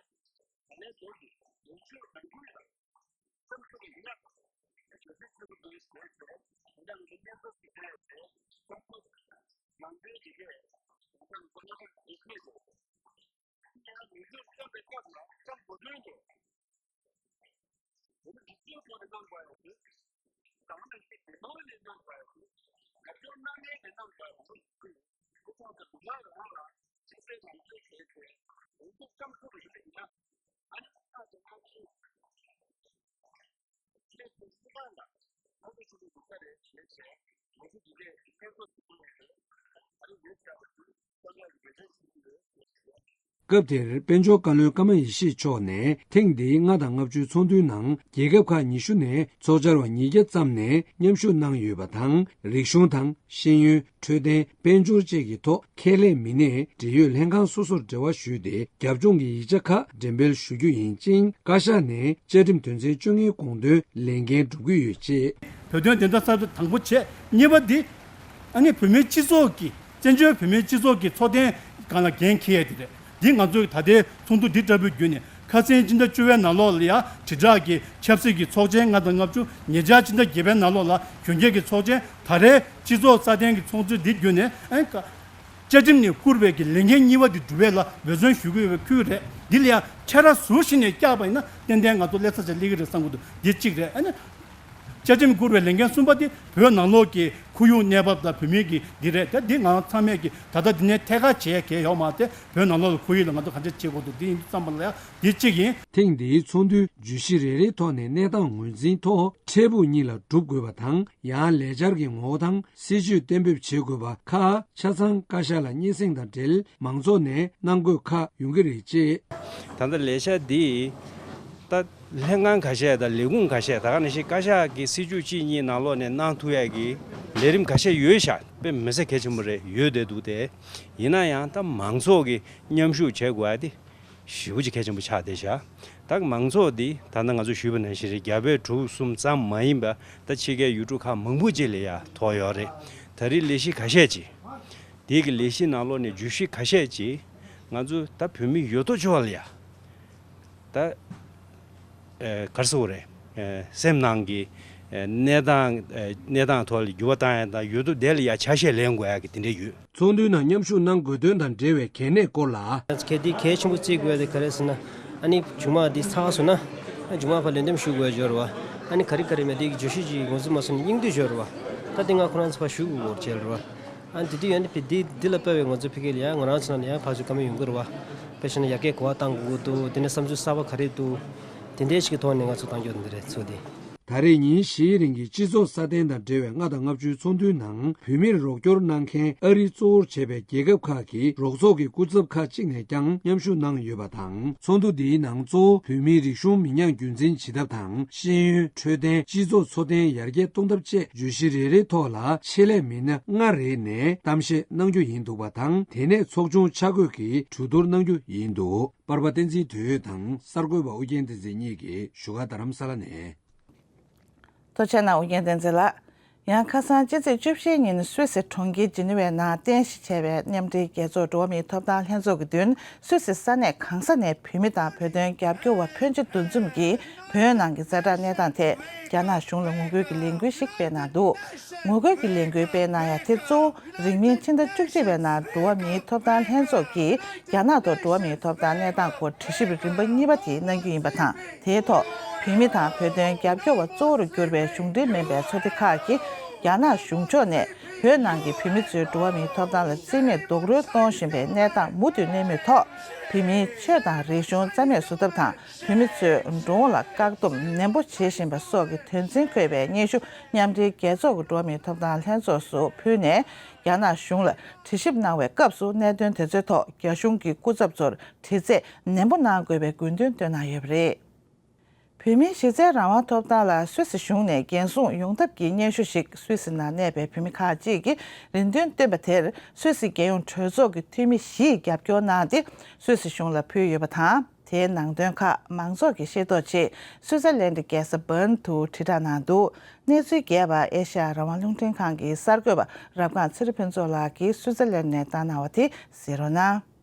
སྐབས་དེར་དཔལ་འབྱོར་བཀའ་བློན་ཀརྨ་ཡེ་ཤེས་མཆོག་ནས། ཐེངས་འདིའི་ལྔ་དང་ལྔ་བཅུའི་ཚོགས་འདུའི་ནང་རྒྱལ་ཁབ་ཁག་ཉི་ཤུ་ནས་ཚོགས་བཅར་བ་ཉིས་བརྒྱ་ཙམ་ནས་མཉམ་ཞུགས་གནང་ཡོད་པ་དང་། རིག་གཞུང་དང་ཤེས་ཡོན། འཕྲོད་བསྟེན། དཔལ་འབྱོར་བཅས་ཀྱི་ཐོག་ཁས་ལེན་མི་སྣས་འབྲེལ་ཡོད་ལྷན་ཁང་སོ་སོར་འབྲེལ་བ་ཞུས་ཏེ། རྒྱབ་ལྗོངས་ཀྱི་ཡིག་ཆ་ཁག་འགྲེམས་སྤེལ་ཞུ་རྒྱུ་ཡིན་ཅིང་། བཀའ་ཤག་ནས་བཅའ་ཁྲིམས་དོན་ཚན་བཅོ་ལྔའི་དགོངས་དོན་ལས་འགན་སྒྲུབ་ཀྱི་ཡོད་ཅེས། བོད་དོན་བདེན་མཐའ་གསལ་སྟོན་དང་པོ་བྱས། གཉིས་པ་འདི་ཨ་ནི་བོད་མིའི་སྤྱི་ཚོགས་ཀྱི། བཙན་བྱོལ་བོད་མིའི་སྤྱི་ཚོགས་ཀྱི་འཚོ་རྟེན་སྒང་ལ་འགན་འཁྱེར་ཡས་དེ་རེད། འདི་ང་ཚོའི་ད་ལྟའི་ཚོགས་འདུ་འདི་འདྲ་པོའི་བརྒྱུད་ནས། ཁ་སང་སྤྱི་ཟླ་བཅུ་པའི་ནང་ལོགས་ལ་ཡ་དྲིལ་བསྒྲགས་ཀྱི་ཆབ་སྲིད་ཀྱི་ཚོགས་ཆེན་ལྔ་དང་ལྔ་བཅུ། ཉེ་ཆར་སྤྱི་ཟླ་བརྒྱད་པའི་ནང་ལོགས་ལ་གཞོན་སྐྱེས་ཀྱི་ཚོགས་ཆེན། ད་རེས་སྤྱི་ཚོགས་སྲ་བརྟན་གྱི་ཚོགས་འདུ་འདི་བརྒྱུད་ནས། ཨ་ནི་ཀ་བཅའ་ཁྲིམས་ནས་བསྐུར་བའི་གི་ལས་འགན་གཉིས་པ་འདི་སྒྲུབ་པ་ལ་འབད་བརྩོན་ཞུ་གི་ཡོད་པའི་ཁུལ་རེད། འདི་ལ་ཡང་ཕྱར་ཟུར་ཞིག་ནས་བཀྱགས་པ་ཡིན་ན་ཏན་ཏན་ང་ཚོ་སླེབས་ཚར་ཆ་སླེབས་ཀྱི་རེད་བསམ་གྱི་འདུག་འདི་གཅིག་རེད། ཨ་ནི་བཅའ་ཁྲིམས་བསྐུར་བའི་ལས་འགན་གསུམ་པ་འདི་བོད་ནང་ལོགས་ཀྱི་ཁོར་ཡུག་གནས་བབ་དང་བོད་མིའི་གི་འདི་རེད། ད་འདི་ང་ཚང་མས་ཀྱི་ད་ལྟ་འདི་ནས་ཐད་ཀར་བྱེད་ཡ་གང་ཡང་ཡོད་མ་རེད། བོད་ནང་ལོགས་ལ་ཁོར་ཡུག་ལ་ང་ཚོ་ག་འདྲ་བྱེད་དགོས་འདུག་འདི་ཡིན་དུས་ཙམ་པ་ལ་ཡང་འདི་གཅིག་ཡིན། ཐེངས་འདིའི་ཚོགས་འདུའི་བརྗོད་གཞི་རེ་རེའི་ཐོག་ནས་གནས་སྟངས་ངོས་འཛིན་ཐོག་འཕྲལ་ཕུགས་གཉིས་ལ་སྒྲུབ་དགོས་པ་དང་། ཡང་ལས་འཆར་གྱི་ངོ་བོ་དང་། སྲིད་ཇུས་གཏན་འབེབས་བྱེད་དགོས་པ་ཁག་ཆ་ཚང་བཀའ་ཤག་ལ་སྙན་སེང་དང་འབྲེལ་མང་ཚོགས་ནས་གནང་དགོས་ཁག་ཡོང་གི་རེད་ཅེས། ད་ལྟ་ལས་འཆར་འདི་ད་ལྷན་ཁང་ཁ་ཤས་དང་ལས་ཁུངས་ཁ་ཤས། ད་ག་ནང་བཞིན་བཀའ་ཤག་གི་སྲིད་ཇུས་གཅིག་གཉིས་ནང་ལོགས་ནས་གནང་ཐུབ་ཡག་གི་ལས་རིམ་ཁ་ཤས་ཡོད་ཤག་དཔེ་མི་སྲིད་གལ་ཆེན་པོ་རེད། ཡོད་བསྡད་འདུག་སྟེ། ཡིན་ན་ཡང་ད་མང་ཚོགས་ཀྱིས་མཉམ་ཞུགས་བྱེད་དགོས་ཡ་དེ་ཞེ་པོ་ཅིག་གལ་ཆེན་པོ་ཆགས་བསྡད་ཤག་ད་མང་ཚོགས་འདི་ད་ལྟ་ང་ཚོས་ཞུས་པ་ནང་བཞིན་རེད། རྒྱ་བལ་འབྲུག་གསུམ་ཙམ་མ་ཡིན་པ་ད་ཕྱི་རྒྱལ་ཡུལ་གྲུ་ཁག་མང་པོ་ཅིག་ལ་ཡ་ཐོགས་ཡོད་རེད། ད་རེས་ལས་གཞི་ཁ་ཤས་ཅིག་དེ་གི་ལས་གཞི་ནང་ལོགས་ནས་བརྗོད་གཞི་ཁ་ཤས་ཅིག་ང་ཚོ་ད་བོད་མི་ཡོད་དོ་ཅོག་ལ་ཡ་ད། ཨེ་ག་རེ་ཟེར་དགོས་རེད། ཨེ་སེམས་ནང་གི་ཨེ་གནས་སྟངས། ཨེ་གནས་སྟངས་ཐོག་ལ་འགྱུར་བ་བཏང་ཡ་དང་། ཡོད་དོ་དེ་ལ་ཡ་ཆ་ཤས་ལེན་དགོས་ཡ་གི་དེ་འདྲ་ཡོད། ཚོགས་འདུའི་ནང་མཉམ་ཞུགས་གནང་དགོས་དོན་དང་འབྲེལ་བའི་གལ་གནད་སྐོར་ལ། གལ་ཏེ་གལ་ཆེན་པོ་བརྩི་དགོས་ཡ་དེ་ག་རེ་ཟེར་ན། ཨ་ནི་མཇུག་མ་འདི་ཚར་སོང་ན། ཨ་མཇུག་མ་ཕར་ལན་འདེབས་ཞུ་དགོས་ཡ་ཅིག་ཡོད་རེད་བ། ཨ་ནི་ག་རེ་ག་རེ་མེད་དེ་གི་བརྗོད་གཞི་ཅིག་ངོས་འཛིན་མ་སོང་ན་སྙིང་བསྡུས་ཅིག་ཡོད་རེད་བ། ད་དེ་ང་ཁོ་རང་ཚོ་ཕར་ཞུ་དགོས་ཀྱི་ཡོད་རེད་བ། ཨ་ནི་དེ་དུས་ཡོད་ན་ཕི་འདི་འདི་ལ་དཔག་པའི་ང་ཚོ་ཕ་གི་ལ་ཡང་ང་རང་ཚོ་ནང་ལ་ཡང་ཕར་ཚུར་བཀའ་མོལ་ཡོང་གི་རེད་བ། དཔེ་བཞག་ན་ཡར་རྒྱས་ག་པར་གཏང་དགོས་ཀྱི་འདུག་དེ་ནས་བསམ་ཚུལ་གསར་པ་ག་རེ་འདུག་དེ་འདྲའི་ཞིག་གི་ཐོག་ནས་ང་ཚོ་གཏང་རྒྱུ་འདི་རེད་ཚུལ་དེ། ད་རེས་ཉིན་བཞིའི་རིང་གི་སྤྱི་ཚོགས་སྲ་བརྟན་དང་འབྲེལ་བའི་ལྔ་དང་ལྔ་བཅུའི་ཚོགས་འདུའི་ནང་བོད་མིར་རོགས་སྐྱོར་གནང་མཁན་ཨ་རི་གཙོ་བོར་བྱས་པའི་རྒྱལ་ཁབ་ཁག་གི་རོགས་ཚོགས་ཀྱི་སྐུ་ཚབ་ཁག་ཅིག་ནས་ཀྱང་མཉམ་ཞུགས་གནང་ཡོད་པ་དང་། ཚོགས་འདུ་འདིའི་ནང་གཙོ་བོ་བོད་མིའི་རིག་གཞུང་མི་ཉམས་རྒྱུན་འཛིན་བྱེད་ཐབས་དང་། ཤེས་ཡོན། འཕྲོད་བསྟེན། སྤྱི་ཚོགས་འཚོ་རྟེན་ཡར་རྒྱས་གཏོང་ཐབས་བཅས་བརྗོད་གཞི་རེ་རེའི་ཐོག་ལ་ཆེད་ལས་མི་སྣ་ལྔ་རེ་ནས་གཏམ་བཤད་གནང་རྒྱུ་ཡིན་འདུག་པ་དང་། དེ་ནས་ཚོགས་ཆུང་ཆ་བགོས་ཀྱིས་གྲོས་བསྡུར་གནང་རྒྱུ་ཡིན་འདུག་པར་པ་བསྟན་འཛིན་དོན་ཡོད་དང་གསར་འགོད་པ་ཨུ་རྒྱན་བསྟན་འཛིན་གཉིས་ཀྱིས་བཞུགས་སྒར་རྡ་རམ་ས་ལ་ནས། ཐུགས་རྗེ་གནང་ཨུ་རྒྱན་བསྟན་འཛིན་ལགས། ཡང་ཁ་སང་ཕྱི་ཚེས་བཅུ་བཞིའི་ཉིན་སུད་སི་གྲོང་ཁྱེར་ཇི་ནི་ཝའི་ནང་རྟེན་གཞི་བྱས་པའི་མཉམ་འབྲེལ་རྒྱལ་ཚོགས་འགྲོ་བ་མིའི་ཐོབ་ཐང་ལྷན་ཚོགས་ཀྱི་མདུན། སུད་སི་ས་གནས་གང་ས་ནས་བོད་མི་དང་བོད་དོན་རྒྱབ་སྐྱོར་བ་ཕོན་ཆེ་འདུ་འཛོམས་ཀྱིས་བོད་ནང་གི་ཛ་དྲག་གནས་སྟངས་ཐད་རྒྱ་ནག་གཞུང་ལ་ངོ་རྒོལ་གྱི་ལས་འགུལ་ཞིག་སྤེལ་གནང་འདུག་ངོ་རྒོལ་གྱི་ལས་འགུལ་སྤེལ་གནང་ཡ་དེ་གཙོ་བོ་རིང་མིན་ཕྱི་ཟླ་བཅུ་གཅིག་པའི་ནང་འགྲོ་བ་མིའི་ཐོབ་ཐང་ལྷན་ཚོགས་ཀྱིས་རྒྱ་ནག་ཐོག་འགྲོ་བ་མིའི་ཐོབ་ཐང་གནས་སྟངས་སྐོར་དྲི་ཞིབ་རིམ་པ་གཉིས་པ་དེ་གནང་རྒྱུ་ཡིན་པ་དང་། དེའི་ཐོག་བོད་མི་དང་བོད་དོན་རྒྱབ་སྐྱོར་བ་གཙོ་བོར་གྱུར་པའི་གཞུང་འབྲེལ་མིན་པའི་ཚོགས་སྡེ་ཁག་གིས་རྒྱ་ནག་གཞུང་ཕྱོགས་ནས་བོད་ནང་གི་བོད་མི་ཚོའི་འགྲོ་བ་མིའི་ཐོབ་ཐང་ལ་རྩིས་མེད་རྡོག་རོལ་གཏོང་བཞིན་པའི་གནས་སྟངས་མུ་མཐུད་གནས་མུས་ཐོག་བོད་མིའི་ཆོས་དང་རིག་གཞུང་རྩ་མེད་བཟོ་ཐབས་དང་། བོད་མི་ཚོའི་འགྲོ་འོང་ལ་བཀག་སྡོམ་ནན་པོ་བྱེད་བཞིན་པ་སོགས་ཀྱི་དོན་ཚན་འཁོད་པའི་སྙན་ཞུ་མཉམ་འབྲེལ་རྒྱལ་ཚོགས་ཀྱི་འགྲོ་བ་མིའི་ཐོབ་ཐང་ལྷན་ཚོགས་སུ་ཕུལ་ནས། རྒྱ་ནག་གཞུང་ལ་དྲི་ཞིབ་གནང་བའི་སྐབས་སུ་གནད་དོན་དེ་ཚོའི་ཐོག་རྒྱ་གཞུང་གི་སྐུ་ཚབ་ཚོར་དྲི་རྩད་ནན་པོ་གནང་དགོས་པའི་དགོས་འདུན་བཏོན་གནང་ཡོད་པ་རེད། བོད་མིའི་གཞི་རྩའི་རང་དབང་ཐོབ་ཐང་ལ་སུད་སི་གཞུང་ནས་འགན་སྲུང་ཡོང་ཐབས་ཀྱི་སྙན་ཞུ་ཞིག་སུད་སི་ནང་གནས་པའི་བོད་མི་ཁག་ཅིག་གིས་རེ་འདུན་བཏོན་པ་དེར། སུད་སི་རྒྱལ་ཡོངས་གྲོས་ཚོགས་ཀྱི་འཐུས་མི་བཞིས་རྒྱབ་སྐྱོར་གནང་སྟེ། སུད་སི་གཞུང་ལ་ཕུལ་ཡོད་པ་དང་། དེའི་ནང་དོན་ཁག་མང་ཚོགས་ཀྱིས་ཤེས་རྟོགས་ཆེད། སུད་སི་ལན་ཌི་རྒྱལ་ས་བྷརན་དུ་དྲིལ་བསྒྲགས་གནང་འདུག་གནས་ཚུལ་རྒྱས་པ་ཨེ་ཤ་ཡ་རང་དབང་རླུང་འཕྲིན་ཁང་གི་གསར་འགོད་པ་རབ་སྒང་ཚེ་རིང་ཕུན་ཚོགས་ལགས་ཀྱིས་སུད་སི་ལན་ཌི་ནས་བཏང་གནང་བ་དེ་གཟིགས་རོགས་གནང་།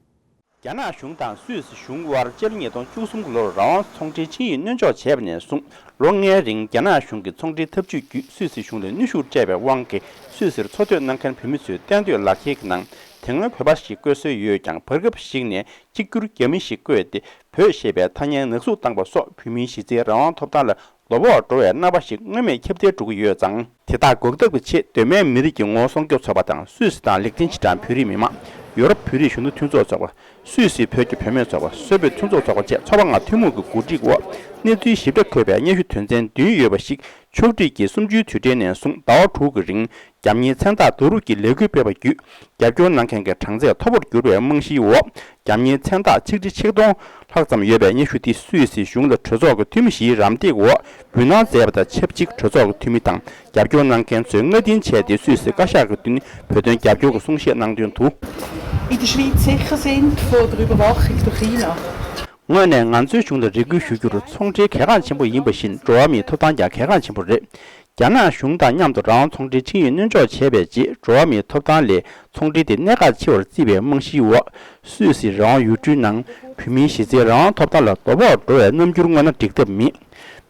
རྒྱ་ནག་གཞུང་དང་སུད་སི་གཞུང་དབར་སྤྱི་ལོ་ཉིས་སྟོང་བཅུ་གསུམ་གྱི་ལོར་རང་དབང་ཚོང་འབྲེལ་ཆིངས་ཡིག་སྣོན་འཇོག་བྱས་པ་ནས་བཟུང་། ལོ་ལྔའི་རིང་རྒྱ་ནག་གཞུང་གིས་ཚོང་འབྲེལ་འཐབ་ཇུས་བརྒྱུད་སུད་སི་གཞུང་ལ་གནོན་ཤུགས་སྤྲད་པའི་དབང་གིས། སུད་སིར་འཚོ་སྡོད་གནང་མཁན་བོད་མི་ཚོའི་གཏན་སྡོད་ལག་འཁྱེར་གྱི་ནང་དེ་སྔོན་བོད་པ་ཞིག་བཀོད་སྲོལ་ཡོད་ཀྱང་། བར་སྐབས་ཤིག་ནས་གཅིག་གྱུར་རྒྱ་མི་ཞིག་བཀོད་དེ། བོད་ཞེས་པའི་ཐ་སྙད་ནག་བསུབ་བཏང་པ་སོགས། བོད་མིའི་གཞི་རྩའི་རང་དབང་ཐོབ་ཐང་ལ་དོ་ཕོག་འགྲོ་བའི་རྣམ་པ་ཞིག་སྔོན་མེད་ཁྱབ་གདལ་འགྲོ་གི་ཡོད་ཙང་། དེ་དག་འགོག་ཐབས་ཀྱི་ཆེད། གདོད་མའི་མི་རིགས་ཀྱི་ངོ་བོ་སྲུང་སྐྱོབ་ཚོགས་པ་དང་། སུད་སི་དང་ལིག་ཏེན་ཤི་ཊན་བོད་རིགས་མི་མང་། ཡོ་རོབ་བོད་རིགས་གཞོན་ནུ་མཐུན་ཚོགས་ཚོགས་པ། སུད་སི་བོད་ཀྱི་བུད་མེད་ཚོགས་པ། སུད་བོད་མཐུན་ཚོགས་ཚོགས་པ་བཅས་ཚོགས་པ་ལྔ་ཐུན་མོང་གི་གོ་སྒྲིག་འོག་གནས་ཚུལ་ཞིབ་ཕྲ་འཁོད་པའི་སྙན་ཞུ་དོན་ཚན་བདུན་ཡོད་པ་ཞིག་ཕྱོགས་སྒྲིག་གིས་གསུམ་བཅུའི་དུས་དྲན་ནས་བཟུང་ཟླ་བ་དྲུག་གི་རིང་རྒྱབ་གཉེར་མཚན་རྟགས་བསྡུ་རུབ་ཀྱི་ལས་འགུལ་སྤེལ་བ་བརྒྱུད། རྒྱབ་སྐྱོར་གནང་མཁན་གྱི་གྲངས་ཚད་མཐོ་པོར་གྱུར་པའི་རྨང་གཞིའི་འོག་རྒྱབ་གཉེར་མཚན་རྟགས་ཆིག་ཁྲི་ཆིག་སྟོང་ལྷག་ཙམ་ཡོད་པའི་སྙན་ཞུ་དེ་སུད་སི་གཞུང་ལ་གྲོས་ཚོགས་ཀྱི་འཐུས་མི་བཞིའི་རམ་འདེགས་འོག་འབུལ་གནང་མཛད་པ་དང་ཆབས་ཅིག་གྲོས་ཚོགས་ཀྱི་འཐུས་མི་དང་རྒྱབ་སྐྱོར་གནང་མཁན་ཚོས་སྔ་རྟིང་བྱས་ཏེ་སུད་སི་བཀའ་ཤག་གི་མདུན་བོད་དོན་རྒྱབ་སྐྱོར་གྱི་གསུང་བཤད་གནང་དོན་དུ། In der Schweiz sicher sind vor der Überwachung durch China. དངོས་གནས་ང་ཚོའི་གཞུང་ལ་རེ་སྐུལ་ཞུ་རྒྱུར། ཚོང་འབྲེལ་གལ་འགངས་ཆེན་པོ་ཡིན་པ་བཞིན། འགྲོ་བ་མིའི་ཐོབ་ཐང་ཀྱང་གལ་འགངས་ཆེན་པོ་རེད། རྒྱ་ནག་གཞུང་དང་མཉམ་དུ་རང་དབང་ཚོང་འབྲེལ་ཆིངས་ཡིག་སྣོན་འཇོག་བྱས་པའི་རྗེས། འགྲོ་བ་མིའི་ཐོབ་ཐང་ལས་ཚོང་འབྲེལ་དེ་གནད་འགག་ཆེ་བར་བརྩིས་པའི་རྨང་གཞིའི་འོག་སུད་སི་རང་དབང་ཡུལ་གྲུའི་ནང་བོད་མིའི་གཞི་རྩའི་རང་དབང་ཐོབ་ཐང་ལ་དོ་ཕོག་འགྲོ་བའི་རྣམ་འགྱུར་མངོན་ན་འགྲིག་ཐབས་མེད།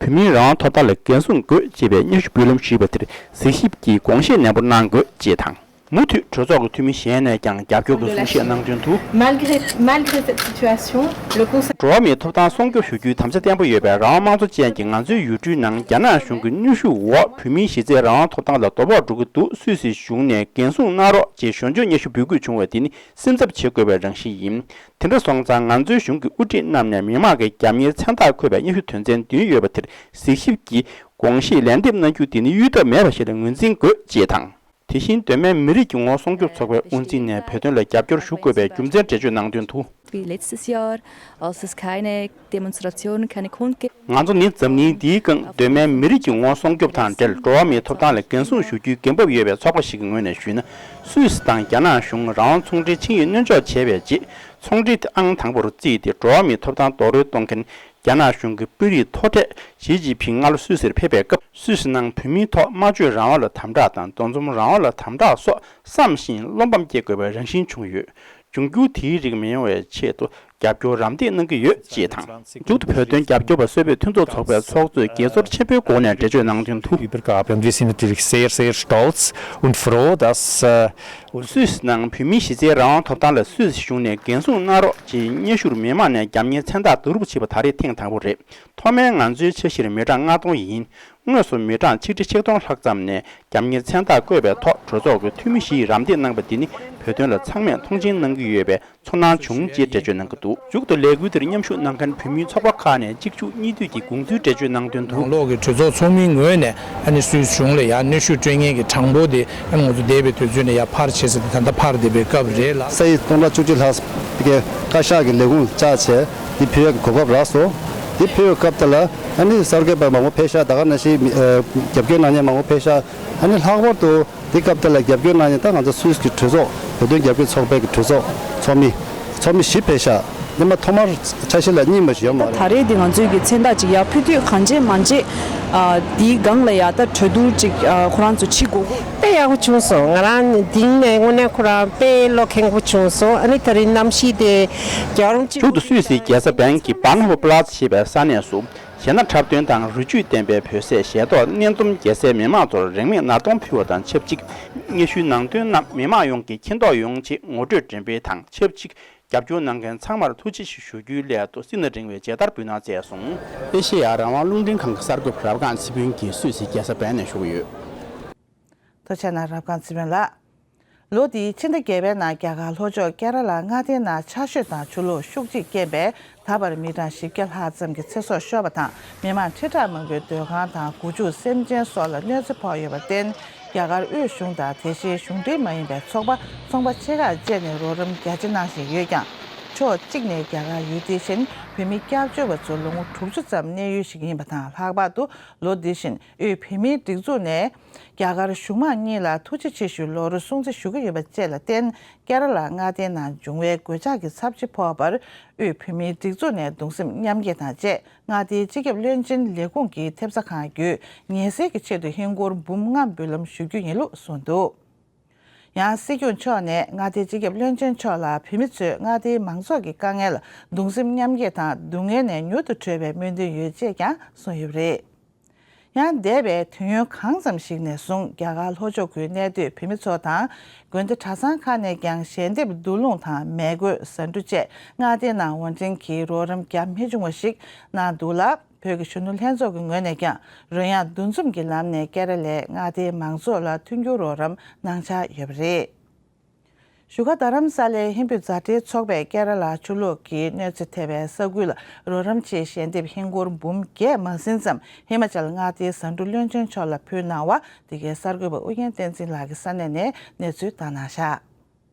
བོད་མིའི་རང་དབང་ཐོབ་ཐང་ལ་འགན་སྲུང་དགོས་ཅེས་པའི་སྙན་ཞུ་འབུལ་ལམ་ཞུས་པ་དེར་གཟིགས་ཞིབ་ཀྱིས་དགོངས་བཞེས་ནན་པོ་གནང་དགོས་ཅེས་དང་། མུ་མཐུད་གྲོས་ཚོགས་ཀྱི་འཐུས་མི་གཞན་ནས་ཀྱང་རྒྱབ་སྐྱོར་གྱི་གསུང་བཤད་གནང་དོན་དུ། Malgré, malgré cette situation, le Conseil འགྲོ་བ་མིའི་ཐོབ་ཐང་སྲུང་སྐྱོབ་ཞུ་རྒྱུའི་དམ་བཅའ་བརྟན་པོ་ཡོད་པའི་རང་དབང་དམངས་གཙོ་ཅན་གྱི་ང་ཚོའི་ཡུལ་གྲུའི་ནང་རྒྱ་ནག་གཞུང་གི་གནོན་ཤུགས་འོག་བོད་མིའི་གཞི་རྩའི་རང་དབང་ཐོབ་ཐང་ལ་དོ་ཕོག་འགྲོ་གི་འདུག་སུད་སི་གཞུང་ནས་འགན་སྲུང་གནང་རོགས་ཅེས་ཞོར་འཇོག་སྙན་ཞུ་འབུལ་དགོས་བྱུང་བ་དེ་ནི་སེམས་འཚབ་བྱེད་དགོས་པའི་རང་བཞིན་ཡིན། དེ་འདྲ་སོང་ཙང་ང་ཚོའི་གཞུང་གི་དབུ་ཁྲིད་རྣམས་ནས་མི་མང་གི་རྒྱབ་གཉེར་མཚན་རྟགས་འཁོད་པའི་སྙན་ཞུ་དོན་ཚན་བདུན་ཡོད་པ་དེར་གཟིགས་ཞིབ་ཀྱིས་དགོངས་བཞེས་ལན་འདེབས་གནང་རྒྱུ་དེ་ནི་གཡོལ་ཐབས་མེད་པ་ཞིག་ལ་ངོས་འཛིན་དགོས་ཅེས་དང་། དེ་བཞིན་གདོད་མའི་མི་རིགས་ཀྱི་ངོ་བོ་སྲུང་སྐྱོབ་ཚོགས་པའི་དབུ་འཛིན་ནས་བོད་དོན་ལ་རྒྱབ་སྐྱོར་ཞུ་དགོས་པའི་རྒྱུ་མཚན་འགྲེལ་བརྗོད་གནང་དོན་དུ། Wie letztes Jahr, als es keine Demonstration, keine Kundgebung ང་ཚོ་ནི་འཛམ་གླིང་འདིའི་སྒང་གདོད་མའི་མི་རིགས་ཀྱི་ངོ་བོ་སྲུང་སྐྱོབ་དང་འབྲེལ་འགྲོ་བ་མིའི་ཐོབ་ཐང་ལ་འགན་སྲུང་ཞུ་རྒྱུའི་འགན་བབ་ཡོད་པའི་ཚོགས་པ་ཞིག་གི་ངོས་ནས་ཞུས་ན། སུད་སི་དང་རྒྱ་ནག་གཞུང་རང་དབང་ཚོང་འབྲེལ་ཆིངས་ཡིག་སྣོན་འཇོག་བྱས་པའི་རྗེས། ཚོང་འབྲེལ་དེ་ཨང་དང་པོར་བརྩིས་ཏེ་འགྲོ་བ་མིའི་ཐོབ་ཐང་རྡོག་རོལ་གཏོང་མཁན། རྒྱ་ནག་གཞུང་གི་དཔོན་རིགས་མཐོ་གྲས་ཞི་ཅིན་ཕིང་སྔ་ལོ་སུད་སིར་ཕེབས་པའི་སྐབས། སུད་སི་ནང་བོད་མིའི་ཐོག་སྨྲ་བརྗོད་རང་དབང་ལ་དམ་དྲག་དང་། འདུ་འཛོམས་རང་དབང་ལ་དམ་དྲག་སོགས་བསམ་བཞིན་བློ་ཕམ་སྐྱེ་དགོས་པའི་རང་བཞིན་བྱུང་ཡོད། འབྱུང་འགྱུར་དེའི་རིགས་མི་ཡོང་བའི་ཆེད་དུ་རྒྱབ་སྐྱོར་རམ་འདེགས་གནང་གི་ཡོད་ཅེས་དང་། མཇུག་ཏུ་བོད་དོན་རྒྱབ་སྐྱོར་པ་སུད་བོད་མཐུན་ཚོགས་ཚོགས་པའི་ཚོགས་གཙོས་དགྱེས་ཚོར་ཆེན་པོའི་སྒོ་ནས་འགྲེལ་བརྗོད་གནང་དོན་དུ། Übergabe. Und wir sind natürlich sehr, sehr stolz und froh, dass, äh, སུད་སི་ནང་བོད་མིའི་གཞི་རྩའི་རང་དབང་ཐོབ་ཐང་ལ་སུད་སི་གཞུང་ནས་འགན་སྲུང་གནང་རོགས་ཅེས་སྙན་ཞུར་མི་མང་ནས་རྒྱབ་གཉེར་མཚན་རྟགས་བསྡུ་རུབ་བྱས་པ་ད་རེས་ཐེངས་དང་པོ་རེད། ཐོག་མའི་ང་ཚོའི་འཆར་གཞིར་མི་གྲངས་ལྔ་སྟོང་ཡིན། དངོས་སུ་མི་གྲངས་ཆིག་ཁྲི་ཆིག་སྟོང་ལྷག་ཙམ་ནས་རྒྱབ་གཉེར་མཚན་རྟགས་བཀོད་པའི་ཐོག་གྲོས་ཚོགས་ཀྱི་འཐུས་མི་བཞིས་རམ་འདེགས་གནང་པ་འདི་ནི་བོད་དོན་ལ་ཚང་མས་མཐོང་ཆེན་གནང་གི་ཡོད་པའི་ཚོར་སྣང་བྱུང་ཅེས་འགྲེལ་བརྗོད་གནང་གི་འདུག་མཇུག་ཏུ་ལས་འགུལ་དེར་མཉམ་ཞུགས་གནང་མཁན་བོད་མིའི་ཚོགས་པ་ཁག་ནས་གཅིག་མཇུག་གཉིས་མཐུད་ཀྱིས་དགོངས་ཚུལ་འགྲེལ་བརྗོད་གནང་དོན་དུ། ནང་ལོགས་ཀྱི་གྲོས་ཚོགས་ཚོགས་མིའི་ངོས་ནས་ཨ་ནི་སུད་སི་གཞུང་ལ་ཡང་གནོན་ཤུགས་སྤྲོད་མཁན་གྱི་གྲངས་འབོར་དེ་ཨ་ནི་ང་ཚོ་འདས་པའི་དུས་ཚོད་ནས་ཡར་འཕར་བྱེད་ཟེར་ཏེ་ད་ལྟ་འཕར་བསྡད་པའི་སྐབས་རེད་ལ། ས་ཡི་སྟོང་ཕྲག་བཅུ་གཅིག་ལྷག་གི་བཀའ་ཤག་གི་ལས་ཁུངས་བཅར་བྱས་འདི་ཕུལ་ཡག་གི་གོ་སྐབས་རག་སོང་། འདི་ཕུལ་བའི་སྐབས་དེ་ལ་ཨ་ནི་གསར་འགོད་པ་མང་པོ་ཕེབས་ཤག་ད་ག་ནང་བཞིན་མི་ཨ་རྒྱབ་སྐྱོར་གནང་མཁན་མང་པོ་ཕེབས་ཤག་ཨ་ནི་ལྷག་པར་དུ་འདི་སྐབས་དེ་ལ་རྒྱབ་སྐྱོར་གནང་མཁན་ད་ང་ཚོ་སུད་སི་གི་གྲོས་ཚོགས་བོད་དོན་རྒྱབ་སྐྱོར་ཚོགས་པའི་གི་གྲོས་ཚོགས་ཚོགས་མི་ཚོགས་མི་བཞི་ཕེབས་ཤག་འདི་མ་ཐོག་མར་འཆར་གཞི་ལ་རྙིང་པ་ཞིག་ཡོད་མ་རེད། ད་རེས་འདི་ང་ཚོའི་གི་མཚན་རྟགས་ཅིག་ཡར་ཕུལ་དུས་གང་བྱེད་མ་བྱེད་ཨ་འདིའི་སྒང་ལ་ཡ་ད་གྲོས་བསྡུར་ཅིག་ཨ་ཁོ་རང་ཚོ་བྱེད་དགོས་དགོས། དཔེ་ཡག་པོ་བྱུང་སོང་། ང་རང་དེང་ནས་དངོས་གནས་ཁོ་རང་དཔེ་བློ་ཁེངས་པོ་བྱུང་སོང་། ཨ་ནི་ད་རེས་གནམ་གཤིས་དེ་རྒྱལ་རུང་གཅིག་མཇུག་ཏུ་སུད་སིའི་རྒྱལ་ས་བན་གྱི་Bahnhofplatz ཞེས་པའི་ས་གནས་སུ། གཞས་སྣ་འཁྲབ་སྟོན་དང་རི་ཆུས་བསྟན་པའི་བོད་ཟས་ཞལ་ཏོག་སྣེ་འཛོམས་རྒྱལ་སའི་མི་མང་ཚོར་རིན་མེད་ནར་གདོང་ཕུལ་བ་དང་ཆབས་ཅིག་སྙན་ཞུའི་ནང་དོན་རྣམས་མི་མང་ཡོངས་ཀྱིས་མཁྱེན་རྟོགས་ཡོང་ཆེད་ངོ་སྤྲོད་འགྲེམས་སྤེལ་དང་ཆབས་ཅིག་རྒྱབ་སྐྱོར་གནང་མཁན་ཚང་མར་ཐུགས་རྗེ་ཆེ་ཞུ་རྒྱུའི་སླད་དུ་སྲིད་ན་རིང་བའི་མཇལ་དར་འབུལ་གནང་མཛད་སོང་། ཨེ་ཤེ་ཡ་རང་དབང་རླུང་འཕྲིན་ཁང་གི་གསར་འགོད་པ་རབ་སྒང་ཚེ་ཕུན་གྱིས་སུད་སི་རྒྱལ་ས་བན་ནས་ཞུ་གི་ཡོད། ཐུགས་རྗེ་གནང་རབ་སྒང་ཚེ་ཕུན་ལགས། ལོ་འདིའི་ཕྱི་ཟླ་བརྒྱད་པའི་ནང་རྒྱ་གར་ལྷོ་ཕྱོགས་ཀེ་ར་ལ་མངའ་སྡེའི་ནང་ཆར་ཞོད་དང་ཆུ་ལོག་ཤུགས་ཆེ་རྐྱེན་པས་ད་བར་མི་གྲངས་བཞི་བརྒྱ་ལྷག་ཙམ་གྱི་ཚེ་སྲོག་ཤོར་བ་དང་མི་མང་ཁྲི་ཕྲག་མང་པོའི་སྡོད་ཁང་དང་སྒོ་ཕྱུགས་སེམས་ཅན་སོགས་ལ་གནོད་འཚེ་ཕོག་ཡོད་པར་བརྟེན། རྒྱ་གར་དབུས་གཞུང་དང་དེ་བཞིན་གཞུང་འབྲེལ་མ་ཡིན་པའི་ཚོགས་པ་ཚོང་པ་ཆེ་ཁག་བཅས་ནས་རོགས་རམ་རྒྱ་ཆེ་གནང་བཞིན་ཡོད་ཀྱང་། ཕྱོགས་གཅིག་ནས་རྒྱ་གར་ཡུལ་དེ་བཞིན་བོད་མི་སྐྱབས་བཅོལ་བ་ཚོ་ལོ་ངོ་དྲུག་ཅུ་ཙམ་གནས་ཡུལ་ཞིག་ཡིན་པ་དང་། ལྷག་པར་དུ་ལོ་འདི་བཞིན་དབུས་བོད་མིའི་སྒྲིག་འཛུགས་ནས་རྒྱ་གར་གཞུང་མང་གཉིས་ལ་ཐུགས་རྗེ་ཆེ་ཞུ་ལོ་རེ་སྲུང་བརྩི་ཞུ་གི་ཡོད་པ་བཅས་ལ་བརྟེན། ཀེ་ར་ལ་མངའ་སྡེའི་ནང་འབྱུང་བའི་གོད་ཆག་གི་ཚབས་ཆེ་ཕོག་པར་དབུས་བོད་མིའི་སྒྲིག་འཛུགས་ནས་གདུང་སེམས་མཉམ་སྐྱེད་དང་བཅས། མངའ་སྡེའི་སྤྱི་ཁྱབ་བློན་ཆེན་ལས་ཁུངས་ཀྱི་ཐེབས་རྩ་ཁང་བརྒྱུད་ངལ་སེལ་གྱི་ཆེད་དུ་ཧིན་སྒོར་འབུམ་ལྔ་འབུལ་ལམ་ཞུ་རྒྱུ་ཡིན་ལུགས་གསུངས་འདུག། ཡང་སྲིད་སྐྱོང་མཆོག་ནས་མངའ་སྡེའི་སྤྱི་ཁྱབ་བློན་ཆེན་མཆོག་ལ་བོད་མི་ཚོས་མངའ་སྡེའི་མང་ཚོགས་ཀྱི་དཀའ་ངལ་ལ་གདུང་སེམས་མཉམ་སྐྱེད་དང་། སྡུག་བསྔལ་ནས་མྱུར་དུ་གྲོལ་བའི་སྨོན་འདུན་ཡོད་ཅེས་ཀྱང་གསུངས་ཡོད་པ་རེད། ཡང་འདས་པའི་དུས་ཡུན་གང་ཙམ་ཞིག་ནས་བཟུང་རྒྱ་གར་ལྷོ་ཕྱོགས་ཁུལ་གནས་སྡོད་བོད་མི་ཚོ་དང་། དགོན་སྡེ་གྲྭ་ཚང་ཁག་ནས་ཀྱང་ཞལ་འདེབས་བསྡུ་སློང་དང་། མེ་གོས། ཟ་འབྲུ་བཅས་མངའ་སྡེའི་ནང་དབང་འཛིན་གྱིས་རོགས་རམ་བརྒྱབ་མི་བྱུང་བ་ཞིག་གནང་འདུག་ལ། བོད་ཀྱི་གཞོན་ནུ་ལྷན་ཚོགས་ཀྱི་ངོས་ནས་ཀྱང་རོལ་དབྱངས་འདུ་འཛོམས་ཀྱི་ལམ་ནས་ཀེ་ར་ལའི་མངའ་སྡེའི་མང་ཚོགས་ལ་མཐུན་འགྱུར་རོགས་རམ་གནང་འཆར་ཡོད་པ་རེད། བཞུགས་སྒར་རྡ་རམ་ས་ལའི་ཧིན་བོད་མཛའ་འབྲེལ་ཚོགས་པས་ཀེ་ར་ལ་ཆུ་ལོག་གི་གནོད་འཚེ་ཐེབས་པའི་ས་ཁུལ་ལ་རོགས་རམ་ཆེད་ཞལ་འདེབས་ཧིན་སྒོར་འབུམ་བརྒྱད་མ་ཟིན་ཙམ་ཧི་མ་ཅལ་མངའ་སྡེའི་ཟ་འབྲུ་བློན་ཆེན་མཆོག་ལ་ཕུལ་གནང་བ། འདི་གའི་གསར་འགོད་པ་ཨུ་རྒྱན་བསྟན་འཛིན་ལགས་ཀྱིས་ས་གནས་ནས་གནས་ཚུལ་བཏང་གནང་བཞག།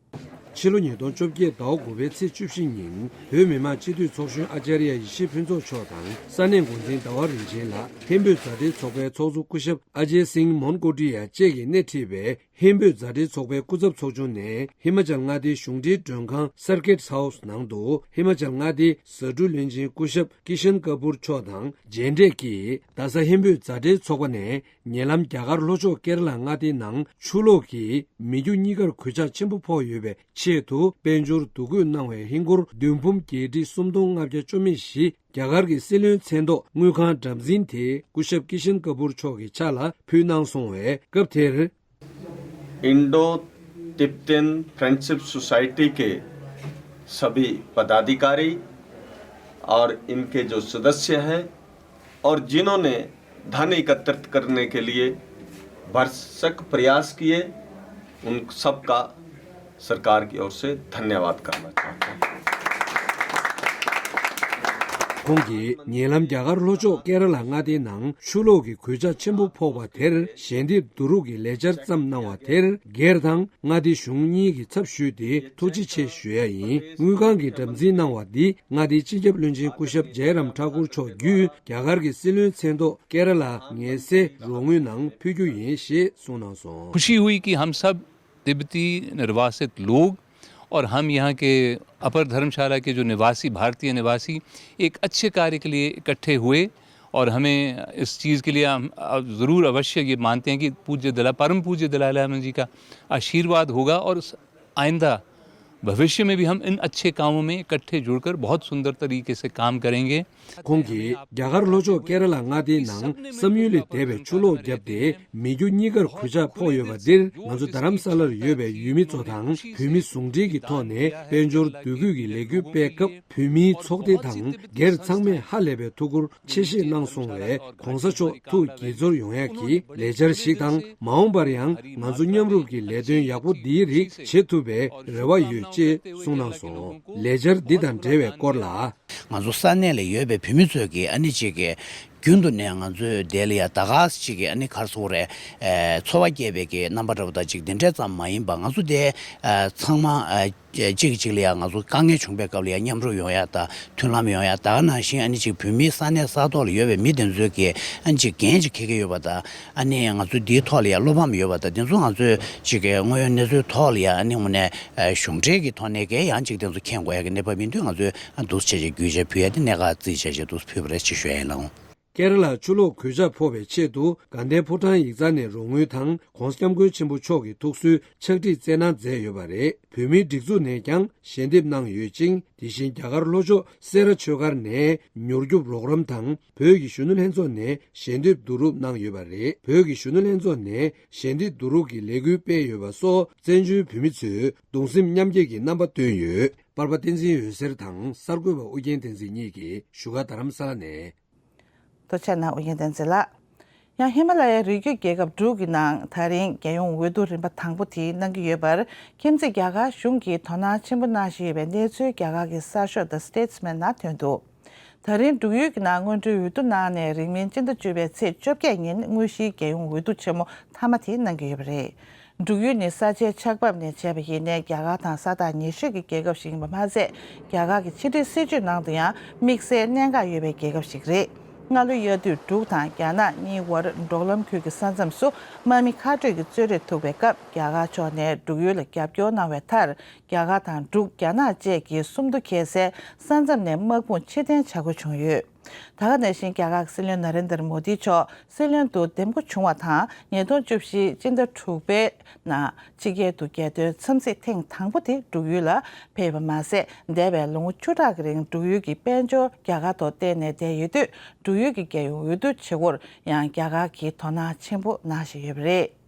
ཕྱི་ལོ་ཉིས་སྟོང་བཅོ་བརྒྱད་ཟླ་བ་དགུ་པའི་ཚེས་བཅུ་བཞི་ཉིན་བོད་མི་མང་སྤྱི་འཐུས་ཚོགས་གཞོན་ཨ་ཅཱརྱ་ཡེ་ཤེས་ཕུན་ཚོགས་མཆོག་དང་ས་གནས་འགོ་འཛིན་ཟླ་བ་རིན་ཆེན་ལགས་ཧིན་བོད་མཛའ་འབྲེལ་ཚོགས་པའི་ཚོགས་གཙོ་སྐུ་ཞབས་ཨ་ཇེ་སིང་མོན་ཀོ་ཏི་ཡ་བཅས་ཀྱིས་སྣེ་ཁྲིད་པའི་ཧིན་བོད་མཛའ་འབྲེལ་ཚོགས་པའི་སྐུ་ཚབ་ཚོགས་ཆུང་ནས་ཧི་མ་ཅལ་མངའ་སྡེའི་གཞུང་འབྲེལ་མགྲོན་ཁང་Circuit House ནང་དུ་ཧི་མ་ཅལ་མངའ་སྡེའི་ཟ་འབྲུ་བློན་ཆེན་སྐུ་ཞབས་ཀི་ཤན་ཀ་པུར་མཆོག་དང་མཇལ་འཕྲད་ཀྱིས། རྡ་ས་ཧིན་བོད་མཛའ་འབྲེལ་ཚོགས་པ་ནས་ཉེ་ལམ་རྒྱ་གར་ལྷོ་ཕྱོགས་ཀེ་ར་ལ་མངའ་སྡེའི་ནང་ཆུ་ལོག་གིས་མི་རྒྱུ་གཉིས་ཀར་གོད་ཆག་ཆེན་པོ་ཕོག་ཡོད་པའི་ཆེད་དུ་དཔལ་འབྱོར་བསྡུ་འགོད་གནང་བའི་ཧིན་སྒོར་བདུན་འབུམ་བརྒྱད་ཁྲི་སུམ་སྟོང་ལྔ་བརྒྱ་བཅུ་མེད་བཞི་རྒྱ་གར་གྱི་སྲིད་བློན་མཚན་ཐོག་དངུལ་ཁང་གྲམ་འཛིན་དེ་སྐུ་ཞབས་ཀི་ཤན་ཀ་པུར་མཆོག་གི་ཕྱག་ལ་ཕུལ་གནང་སོང་བས། སྐབས་དེར། Indo Tibetan friendship society के सभी पदाधिकारी और इनके जो सदस्य हैं और जिन्होंने धन एकत्रित करने के लिए भरसक प्रयास किए, उन सबका सरकार की ओर से धन्यवाद करना चाहते हैं। ཁོང་གིས་ཉེ་ལམ་རྒྱ་གར་ལྷོ་ཕྱོགས་ཀེ་ར་ལ་མངའ་སྡེའི་ནང་ཆུ་ལོག་གི་གོད་ཆག་ཆེན་པོ་ཕོག་པ་དེར་ཞལ་འདེབས་བསྡུ་རུབ་ཀྱི་ལས་འཆར་བརྩམས་གནང་བ་དེར་སྒེར་དང་མངའ་སྡེ་གཞུང་གཉིས་ཀྱི་ཚབ་ཞུས་ཏེ་ཐུགས་རྗེ་ཆེ་ཞུ་ཡ་ཡིན། དངུལ་ཁང་གི་གྲམ་འཛིན་གནང་བ་འདི་མངའ་སྡེའི་སྤྱི་ཁྱབ་བློན་ཆེན་སྐུ་ཞབས་ཇའི་རམ་ཐཱ་ཀུར་མཆོག་བརྒྱུད་རྒྱ་གར་གྱི་སྲིད་བློན་མཚན་ཐོག་ཀེ་ར་ལ་ངལ་སེལ་རོགས་དངུལ་ནང་ཕུལ་རྒྱུ་ཡིན་ཞེས་གསུངས་གནང་སོང་། खुशी हुई कि हम सब तिब्बती निर्वासित लोग और हम यहाँ के अपर धर्मशाला के जो निवासी, भारतीय निवासी, एक अच्छे कार्य के लिए इकट्ठे हुए और हमें इस चीज़ के लिए हम, अ, ज़रूर अवश्य ये मानते हैं कि पूज्य दला-, परम पूज्य दलाई लामा जी का आशीर्वाद होगा और स-, आइंदा भविष्य में भी हम इन अच्छे कामों में इकट्ठे जुड़कर बहुत सुंदर तरीके से काम करेंगे। ཁོང་གིས་རྒྱ་གར་ལྷོ་ཕྱོགས་ཀེ་ར་ལ་མངའ་སྡེའི་ནང་བསམ་ཡུལ་ལས་འདས་པའི་ཆུ་ལོག་བརྒྱབ་སྟེ་མི་རྒྱུ་གཉིས་ཀར་གོད་ཆག་ཕོག་ཡོད་པ་འདིར་ང་ཚོ་རྡ་རམ་ས་ལར་ཡོད་པའི་ཡུལ་མི་ཚོ་དང་བོད་མི་ཟུང་འབྲེལ་གྱི་ཐོག་ནས་དཔལ་འབྱོར་བསྡུ་སྐུལ་གྱི་ལས་འགུལ་སྤེལ་སྐབས་བོད་མིའི་ཚོགས་སྡེ་དང་སྒེར་ཚང་མས་ཧ་ལས་པའི་ཐུགས་ཁུར་ཆེ་བཞེས་གནང་སོང་བས་༸གོང་ས་མཆོག་ཐུགས་དགྱེས་ཚོར་ཡོང་ཡག་གི་ལས་འཆར་ཞིག་དང་མ་འོངས་པར་ཡང་ང་ཚོ་མཉམ་རུབ་ཀྱི་ལས་དོན་ཡག་པོ་འདིའི་རིགས་བྱེད་ཐུབ་པའི་རེ་བ་ཡོད་ཅེས་གསུངས་གནང་སོང་། ལས་འཆར་འདི་དང་འབྲེལ་བའི་སྐོར་ལ། ང་ཚོ་ས་གནས་ལ་ཡོད་པའི་བོད་མི་ཚོས་ཀྱི་ཨ་ནི་ཅིག་གི་རྒྱུན་དུ་ནས་ང་ཚོའི་དེ་ལ་ཡ་ད་ག་ཅིག་གི་ཨ་ནི་ག་རེ་ཟེར་དགོས་རེད། ཨེ། ཚོར་བ་སྐྱེས་པའི་གི་རྣམ་པ་འདྲ་པོ་དང་ཅིག་འདི་འདྲ་ཙམ་མ་ཡིན་པ་ང་ཚོ་དེ་ཨ་ཚང་མ་ཨ་གཅིག་གིས་གཅིག་ལ་ཡ་ང་ཚོ་དཀའ་ངལ་བྱུང་པའི་སྐབས་ལ་ཡ་མཉམ་རུབ་ཡོང་ཡ་དང་མཐུན་ལམ་ཡོང་ཡ་ད་ག་ནང་བཞིན་ཨ་ནི་ཅིག་བོད་མིའི་ས་གནས་ས་ཐོག་ལ་ཡོད་པའི་མི་དེ་ཚོས་ཀྱི་ཨ་ནི་ཅིག་འགན་ཅིག་འཁྱེར་གྱི་ཡོད་པ་དང་ཨ་ནི་ང་ཚོ་འདིའི་ཐོག་ལ་ཡ་བློ་ཕམ་ཡོད་པ་དང་དེ་ཚོ་ང་ཚོས་ཅིག་གི་དངོས་ཡོད་གནས་ཚུལ་ཐོག་ལ་ཡ་ཨ་ནི་དངོས་གནས་ཨ་གཞུང་འབྲེལ་གྱི་ཐོག་ནས་ཀྱི་ཡང་ཅིག་དེ་ཚོ་མཁྱེན་དགོས་ཡ་གི་གནས་བབ་ཡིན་དུས་ང་ཚོས། འདུག་སེ་བྱས་བརྗོད་བྱ་ཕུལ་ཡ་དེ་གནད་འགག་རྩིས་བྱས་བྱས་འདུག་སེ་ཕུལ་བ་རེད་ཅེས་ཞུ་ཡ་ཡིན་ལགས། ཀེ་ར་ལ་ཆུ་ལོག་གོད་ཆག་ཕོག་པའི་ཆེད་དུ་དགའ་ལྡན་ཕོ་བྲང་ཡིག་ཚང་ནས་རོགས་དངུལ་དང་༸གོང་ས་༸སྐྱབས་མགོན་ཆེན་པོ་མཆོག་གི་ཐུགས་གསོའི་ཕྱག་བྲིས་བསྩལ་གནང་མཛད་ཡོད་པ་རེད། བོད་མིའི་སྒྲིག་འཛུགས་ནས་ཀྱང་ཞལ་འདེབས་གནང་ཡོད་ཅིང་། དེ་བཞིན་རྒྱ་གར་ལྷོ་ཕྱོགས་སེ་ར་ཆོས་སྒར་ནས་མྱུར་སྐྱོབ་རོགས་རམ་དང་བོད་ཀྱི་གཞོན་ནུ་ལྷན་ཚོགས་ནས་ཞལ་འདེབས་བསྡུ་རུབ་གནང་ཡོད་པ་རེད། བོད་ཀྱི་གཞོན་ནུ་ལྷན་ཚོགས་ནས་ཞལ་འདེབས་བསྡུ་རུབ་ཀྱི་ལས་འགུལ་སྤེལ་ཡོད་པ་སོགས་བཙན་བྱོལ་བོད་མི་ཚོས་གདུང་སེམས་མཉམ་སྐྱེད་ཀྱི་རྣམ་པ་བཏོན་ཡོད། པར་པ་བསྟན་འཛིན་འོད་ཟེར་དང་གསར་འགོད་པ་ཨུ་རྒྱན་བསྟན་འཛིན་གཉིས་ཀྱིས་བཞུགས་སྒར་རྡ་རམ་ས་ལ་ནས། ཐུགས་རྗེ་གནང་ཨུ་རྒྱན་བསྟན་འཛིན་ལགས། ཡང་ཧི་མ་ལ་ཡའི་རི་རྒྱུད་རྒྱལ་ཁབ་འབྲུག་གི་ནང་ད་རིང་རྒྱལ་ཡོངས་འོས་བསྡུ་རིམ་པ་དང་པོ་དེ་གནང་གི་ཡོད་པར་ཁྱིམ་མཚེས་རྒྱ་གར་གཞུང་གིས་དོ་སྣང་ཆེན་པོ་གནང་བཞིན་ཡོད་པའི་གནས་ཚུལ་རྒྱ་གར་གྱི་གསར་ཤོག་The Statesman ནང་ཐོན་འདུག། ད་རིང་འབྲུག་ཡུལ་གྱི་ནང་སྔོན་འགྲོའི་འོས་བསྡུ་གནང་ནས་རིང་མིན་སྤྱི་ཟླ་བཅུ་པའི་ཚེས་བཅོ་བརྒྱད་ཉིན་དངོས་གཞིའི་རྒྱལ་ཡོངས་འོས་བསྡུ་ཆེན་མོ་མཐའ་མ་དེ་གནང་གི་ཡོད་པ་རེད། འབྲུག་ཡུལ་ནི་ས་ཆའི་ཆགས་བབ་ནས་བྱས་པ་ཡིན་ནའི་རྒྱ་གར་དང་ས་ཐག་ཉེ་ཤོས་ཀྱི་རྒྱལ་ཁབ་ཞིག་ཡིན་པ་མ་ཟད། རྒྱ་གར་གྱི་ཕྱི་འབྲེལ་སྲིད་ཇུས་ནང་དུ་ཡང་དམིགས་བསལ་གནད་འགག་ཡོད་པའི་རྒྱལ་ཁབ་ཞིག་རེད། སྔ་ལོའི་དབྱར་དུས་འབྲུག་དང་རྒྱ་ནག་གཉིས་དབར་འབྲོག་ལམ་ཁུལ་གྱི་ས་མཚམས་སུ་དམག་མི་མཁའ་སྤྲོད་ཀྱི་རྩོད་རེས་ཐུག་པའི་སྐབས། རྒྱ་གར་ཕྱོགས་ནས་འབྲུག་ཡུལ་ལ་རྒྱབ་སྐྱོར་གནང་བའི་མཐར། རྒྱ་གར་དང་འབྲུག་རྒྱ་ནག་བཅས་ཀྱི་སུམ་མདོ་ཁེལ་སའི་ས་མཚམས་ནས་དམག་དཔུང་ཕྱིར་འཐེན་བྱ་དགོས་བྱུང་ཡོད། ད་ག་ནང་བཞིན་རྒྱ་གར་གྱི་སྲིད་བློན་ན་རེན་དར་མོ་དི་མཆོག་སྲིད་བློན་དུ་འདེམས་བསྐོ་བྱུང་བ་དང་། ཉིས་སྟོང་བཅུ་བཞི་སྤྱི་ཟླ་དྲུག་པའི་ནང་ཕྱི་རྒྱལ་དུ་རྒྱལ་དོན་འཚམས་གཟིགས་ཐེངས་དང་པོ་དེ་འབྲུག་ཡུལ་ལ་ཕེབས་པ་མ་ཟད། འདས་པའི་ལོ་ངོ་བཅུ་ཕྲག་གི་རིང་འབྲུག་ཡུལ་གྱི་དཔལ་འབྱོར་རྒྱ་གར་ཐོག་བརྟེན་ནས་བསྡད་ཡོད་དུས། འབྲུག་ཡུལ་གྱི་རྒྱལ་ཡོངས་འོས་བསྡུ་བྱེད་སྒོར་ཡང་རྒྱ་གར་གྱིས་དོ་སྣང་ཆེན་པོ་གནང་བཞིན་ཡོད་པ་རེད།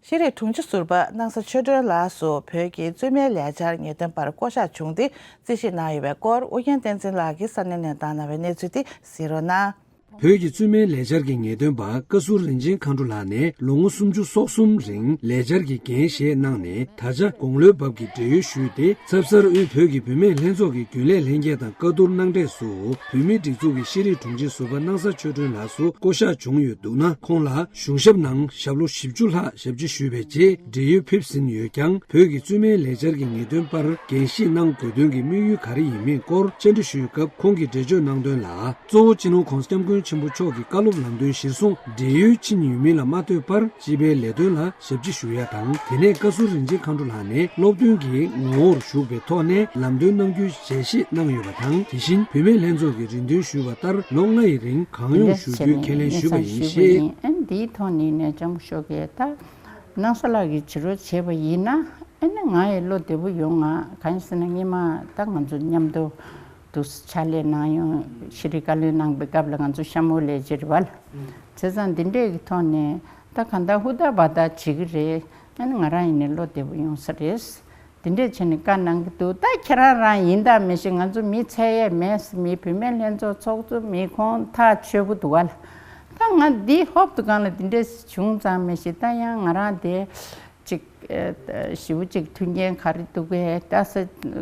ཤེས་རིག་དྲུང་ཆེ་ཟུར་པ་སྣང་ས་ཆོས་སྒྲོན་ལགས་སུ་བོད་ཀྱི་བཙུན་མའི་ལས་འཆར་ངེས་སྟོན་པར་བསྐོ་གཞག་བྱུང་སྟེ་རྩིས་བཞེས་གནང་ཡོད་པའི་སྐོར། ཨུ་རྒྱན་བསྟན་འཛིན་ལགས་ཀྱིས་ས་གནས་ནས་བཏང་གནང་བའི་གནས་ཚུལ་དེ་གཟིགས་རོགས་གནང་། བོད་ཀྱི་བཙུན་མའི་ལས་འཆར་གྱི་ངེས་སྟོན་པ་བཀའ་ཟུར་རིན་ཆེན་མཁའ་འགྲོ་ལགས་ནས་ལོ་ངོ་སུམ་ཅུ་སོ་གསུམ་རིང་ལས་འཆར་གྱི་འགན་བཞེས་གནང་ནས། ད་ཆ་དགུང་ལོའི་རྦབ་ཀྱིས་བགྲེས་ཡོལ་ཞུས་ཏེ། ཚབ་གསར་དབུས་བོད་ཀྱི་བུད་མེད་ལྷན་ཚོགས་ཀྱི་རྒྱུན་ལས་ལྷན་རྒྱས་དང་བཀའ་བསྡུར་གནང་འབྲས་སུ། བོད་མིའི་སྒྲིག་འཛུགས་ཀྱི་ཤེས་རིག་དྲུང་ཆེ་ཟུར་པ་སྣང་ས་ཆོས་སྒྲོན་ལགས་སུ་བསྐོ་གཞག་བྱུང་ཡོད་འདུག་ན། ཁོང་ལ་གཞུང་ཞབས་ནང་ཞབས་ལོ་བཞི་བཅུ་ལྷག་ཞབས་ཕྱི་ཞུས་པའི་རྗེས་བགྲེས་ཡོལ་ཕེབས་ཟིན་ཡོད་ཀྱང་། བོད་ཀྱི་བཙུན་མའི་ལས་འཆར་གྱི་ངེས་སྟོན་པར་འགན་བཞེས་གནང་དགོས་དོན་གྱི་དམིགས་ཡུལ་ག་རེ་ཡིན་མིན་སྐོར་བཅར་འདྲི་ཞུས་སྐབས། ཁོང་གིས་འགྲེལ་བརྗོད་གནང་དོན་ལ། གཙོ་བོ་སྤྱི་ནོར་༧གོང་ས་༧སྐྱབས་མགོན་ཆེན་པོ་མཆོག་གི་བཀའ་སློབ་ལམ་སྟོན་གཞིར་བཟུང་བགྲེས་ཡོལ་ཕྱིན་ཡོད་མིན་ལ་མ་ལྟོས་པར། སྤྱི་པའི་ལས་དོན་ལ་ཞབས་ཕྱི་ཞུ་ཡ་དང་། དེ་ནས་བཀའ་ཟུར་རིན་ཆེན་མཁའ་འགྲོ་ལགས་ནས་སློབ་སྟོན་གྱི་ངོ་བོར་ཞུགས་པའི་ཐོག་ནས་ལམ་སྟོན་གནང་རྒྱུའི་ཞལ་བཞེས་གནང་ཡོད་པ་དང་། དེ་བཞིན་བུད་མེད་ལྷན་ཚོགས་ཀྱིས་རེ་འདུན་ཞུས་པ་ལྟར། ལོ་ལྔ་ཡི་རིང་གང་ཡོང་ཞུ་རྒྱུའི་ཁས་ལེན་ཞུས་པ་ཡིན་ཞེས། ཨ་ནི་འདིའི་ཐོག་ནས་ནས་ལྕམ་སྐུ་ཞོགས་ཀྱིས་ད་སྣང་ས་ལགས་ཀྱིས་བྱེད་རོགས་བྱས་པ་ཡིན་ན། ཨ་ནི་ང་ཡི་བློ་བདེ་པོ་ཡོང་། ང་གང་ཡིན་ཟེར་ན་སྔོན་མ་ད་ང་ཚོ་མཉམ་དུ་འདུག་ཕྱག་ལས་གནང་ཡོང་། ཤེས་རིག་བཀའ་བློན་གནང་པའི་སྐབས་ལ་ང་ཚོ་ཤ་མོ་ལས་བྱེད་རེད་བ། བྱས་ཙང་འདི་འདྲས་ཀྱི་ཐོག་ནས་ད་གང་ལྟར་ཧུར་ཐག་འབད་ཐག་བྱེད་ཀྱི་རེད། ཨ་ནི་ང་རང་ཡིན་ནའི་བློ་བདེ་པོ་ཡོང་ས་རེད། དེ་འདྲས་བྱས་ནས་བཀའ་གནང་གི་འདུག་ད་ཁྱེད་རང་རང་ཡིན་དང་མི་ཤེས། ང་ཚོ་མི་ཚད་ཡས་མེད། མི་བུད་མེད་ལྷན་ཚོགས་ཚོགས་གཙོ་མི་ཁོང་ཐག་ཆོད་པོ་འདུག་བ་ལ། ད་ང་འདི་ཧོབ་ཏུ་གང་ལ་འདི་འདྲས་བྱུང་ཙང་མི་ཤེས། ད་ཡང་ང་རང་དེ་ཅིག་ཨ་ཞེ་པོ་ཅིག་མཐུན་རྐྱེན་ག་རེ་འདུག་གས། ད་ས་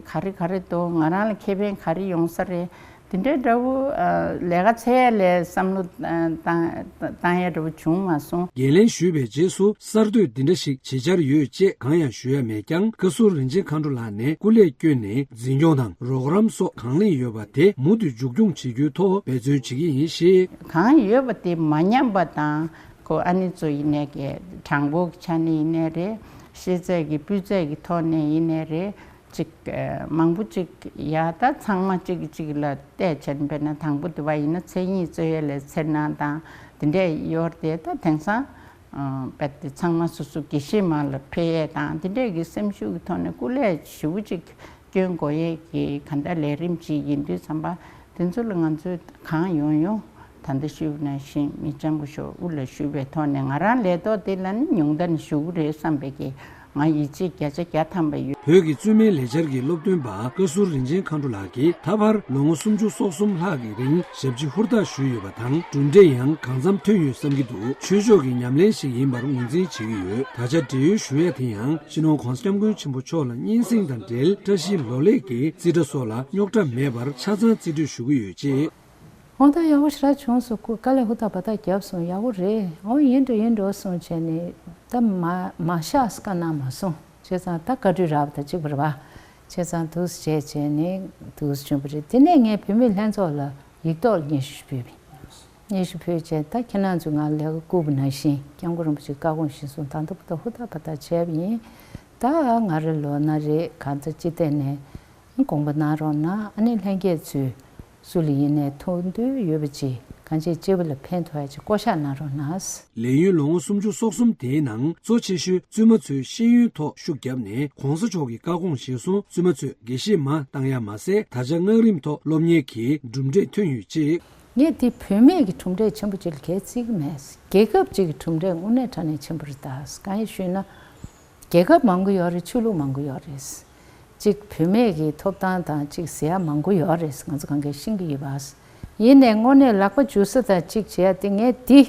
ག་རེ་ག་རེ་འདུག་ང་རང་ལ་ཁེ་ཕན་ག་རེ་ཡོང་ས་རེད། དེ་འདྲའི་འདྲ་བོ་ཨ་ལས་ཀ་འཚོལ་ཡས་ལས་བསམ་བློ་ཨ་བཏང་བཏང་ཡས་འདྲ་བོ་བྱུང་མ་སོང་། འགན་ལེན་ཞུས་པའི་རྗེས་སུ་གསར་གཏོད་འདི་འདྲ་ཞིག་བྱེད་འཆར་ཡོད་ཅེས་གང་ཡང་ཞུ་ཡ་མེད་ཀྱང་། བཀའ་ཟུར་རིན་ཆེན་མཁའ་འགྲོ་ལགས་ནས་སྐུ་ལས་བསྐྱོན་ནས་འཛིན་སྐྱོང་དང་རོགས་རམ་སོགས་གང་ལེགས་ཡོད་པ་དེ་མུ་མཐུད་མཇུག་སྐྱོང་བྱེད་རྒྱུའི་ཐོག་འབད་བརྩོན་བྱེད་ཀྱི་ཡིན་ཞེས། གང་ཡོད་པ་དེ་མ་ཉམས་པ་དང་། ཁོ་ཨ་ནེ་ཚོ་ཡིན་ནའི་གི་གྲངས་འབོར་གྱི་ཆ་ནས་ཡིན་ནའི་རེད། ཤེས་ཚད་ཀྱི་སྤུས་ཚད་ཀྱི་ཐོག་ནས་ཡིན་ནའི་རེད། ཅིག་ཨ་མང་པོ་ཅིག་ཡ་ད་ཚང་མ་གཅིག་གིས་གཅིག་ལ་བལྟས་བྱས་ནས། དཔེར་ན་དང་པོ་དུ་བ་ཡིན་ན་མཚན་ཉིད་རྩོད་ཡས་ལ་འཚེར་སྣང་དང་དེ་འདྲས་ཡོད་རེད་དེ། ད་དེང་སང་ཨ་རྦད་དེ་ཚང་མ་སོ་སོ་དགེ་བཤེས་མ་ལ་ཕེབས་ཡས་དང་དེ་འདྲས་ཀྱི་སེམས་ཤུགས་ཀྱི་ཐོག་ནས་སྐུ་ལས་ཞེ་པོ་ཅིག་སྐྱོན་དགོས་ཡས་ཀྱི་ག་འདྲ་ལས་རིམ་ཅིག་ཡིན་དུས་ཙམ་པ། དེ་ཚོ་ལ་ང་ཚོས་གང་ཡོང་ཡོང་ད་ལྟ་ཞུས་པ་ནང་བཞིན་མི་ལྕམ་སྐུ་ཞོགས་དབུ་ལ་ཞུས་པའི་ཐོག་ནས་ང་རང་ལས་ཐོག་དེ་ལ་ནི་ཉུང་མཐའ་ནས་ཞུ་གི་རེད་བསམ་པའི་གི་ང་ཡིད་ཆེས་བརྒྱ་ཆ་བརྒྱ་ཐམ་པ་ཡོད། བོད་ཀྱི་བཙུན་མའི་ལས་འཆར་གྱི་སློབ་སྟོན་པ་བཀའ་ཟུར་རིན་ཆེན་མཁའ་འགྲོ་ལགས་ཀྱིས་ད་བར་ལོ་ངོ་སུམ་ཅུ་སོ་གསུམ་ལྷག་གི་རིང་ཞབས་ཕྱི་ཧུར་ཐག་ཞུས་ཡོད་པ་དང་། གྲུབ་འབྲས་ཡང་གང་འཚམ་ཐོན་ཡོད་བསམ་གྱི་འདུག་ཆོས་ཕྱོགས་ཀྱི་ཉམས་ལེན་ཞིག་ཡིན་པར་ངོས་འཛིན་བྱེད་ཀྱི་ཡོད། ད་ཆ་བགྲེས་ཡོལ་ཞུ་ཡ་དེ་ཡང་སྤྱི་ནོར་༧གོང་ས་༧སྐྱབས་མགོན་ཆེན་པོ་མཆོག་ལ་སྙན་སེང་དང་འབྲེལ་བཀྲ་ཤིས་ལོ་ལེགས་ཀྱི་རྩིས་ཁྲ་སོགས་ལ་རྙོག་དྲ་མེད་པར་ཆ་ཚང་རྩིས་སྤྲོད་ཞུ་གི་ཡོད་ཅེས། འོ་ད་ཡག་པོ་ཞེ་དྲག་བྱུང་སོང་། ཁོས་དཀའ་ལས་ཧུར་ཐག་འབད་ཐག་བརྒྱབ་སོང་། ཡག་པོ་རེད། འོ་ཡིན་འགྲོ་ཡིན་འགྲོ་གསུངས་བྱས་ནས་ད་མ་མ་བཞག་བཀའ་གནང་མ་སོང་། བྱས་ཙང་ད་བཀའ་འཁྲོལ་རག་པ་དང་གཅིག་པ་རེད་པ། བྱས་ཙང་འདུག་སེ་བྱས་བྱས་ནས་འདུག་སེ་བྱུང་བ་རེད། དེ་ནས་ངས་བུད་མེད་ལྷན་ཚོགས་ལ་ཡིག་ཐོག་ལ་སྙན་ཞུ་ཞུས་པ་ཡིན། སྙན་ཞུ་ཕུལ་བྱས་ད་ཁྱེད་རང་ཚོས་ང་ལ་ལས་ཀ་བསྐུར་བ་ནང་བཞིན་༧སྐྱབས་མགོན་རིན་པོ་ཆེའི་བཀའ་དགོངས་གཞིར་བཟུང་ད་ལྟ་བར་དུ་ཧུར་ཐག་འབད་ཐག་བྱས་པ་ཡིན། ད་ང་རེ་ལོ་ན་རེ་གང་ལྟར་སྤྱི་བསྟན་ནས་དགོངས་པ་གནང་རོགས་གནང་། ཨ་ནི་ལྷན་རྒྱས་ཚོས་སུ་ལ་ཡིན་ནའི་ཐུགས་འདོད་ཡོད་པ་ཅིག་གང་ཅིའི་སྤྱི་པ་ལ་ཕན་ཐོགས་ཡ་ཅིག་བསྐོ་གཞག་གནང་རོགས་གནང་། ལས་ཡུན་ལོ་ངོ་སུམ་ཅུ་སོ་གསུམ་དེའི་ནང་གཙོ་ཆེ་ཤོས་བཙུན་མ་ཚོས་ཤེས་ཡོན་ཐོག་ཤུགས་བརྒྱབ་ནས་༧གོང་ས་མཆོག་གི་བཀའ་དགོངས་གཞིར་བཟུང་བཙུན་མ་ཚོས་དགེ་བཤེས་མ་བཏང་ཡ་མ་ཟད། ད་ཆ་མངའ་རིམ་ཐོག་སློབ་གཉེར་གྱི་གྲུབ་འབྲས་ཐོན་ཡོད་ཅེས། ངས་འདི་བུད་མེད་ཀྱི་གྲུབ་འབྲས་ཆེན་པོ་ཅིག་ལ་གལ་བརྩི་གི་མེད། རྒྱལ་ཁབ་ཅིག་གི་གྲུབ་འབྲས་དངོས་གནས་དྲང་གནས་ཆེན་པོ་རེད་ད། གང་ཡིན་ཞུས་ན། རྒྱལ་ཁབ་མང་པོ་ཡོད་རེད། ཆོས་ལུགས་མང་པོ་ཡོད་རེད། གཅིག་བུད་མེད་ཀྱི་ཐོབ་ཐང་དང་གཅིག་ཟེར་ཡ་མང་པོ་ཡོད་རེད། ང་ཚོ་གང་གས་ཤེས་ཀྱི་ཡོད་པ། ཡིན་ནའི་དངོས་གནས་ལག་པ་འཇུ་ས་དང་གཅིག་བྱེད་ཡ་དེ་ངས་འདི་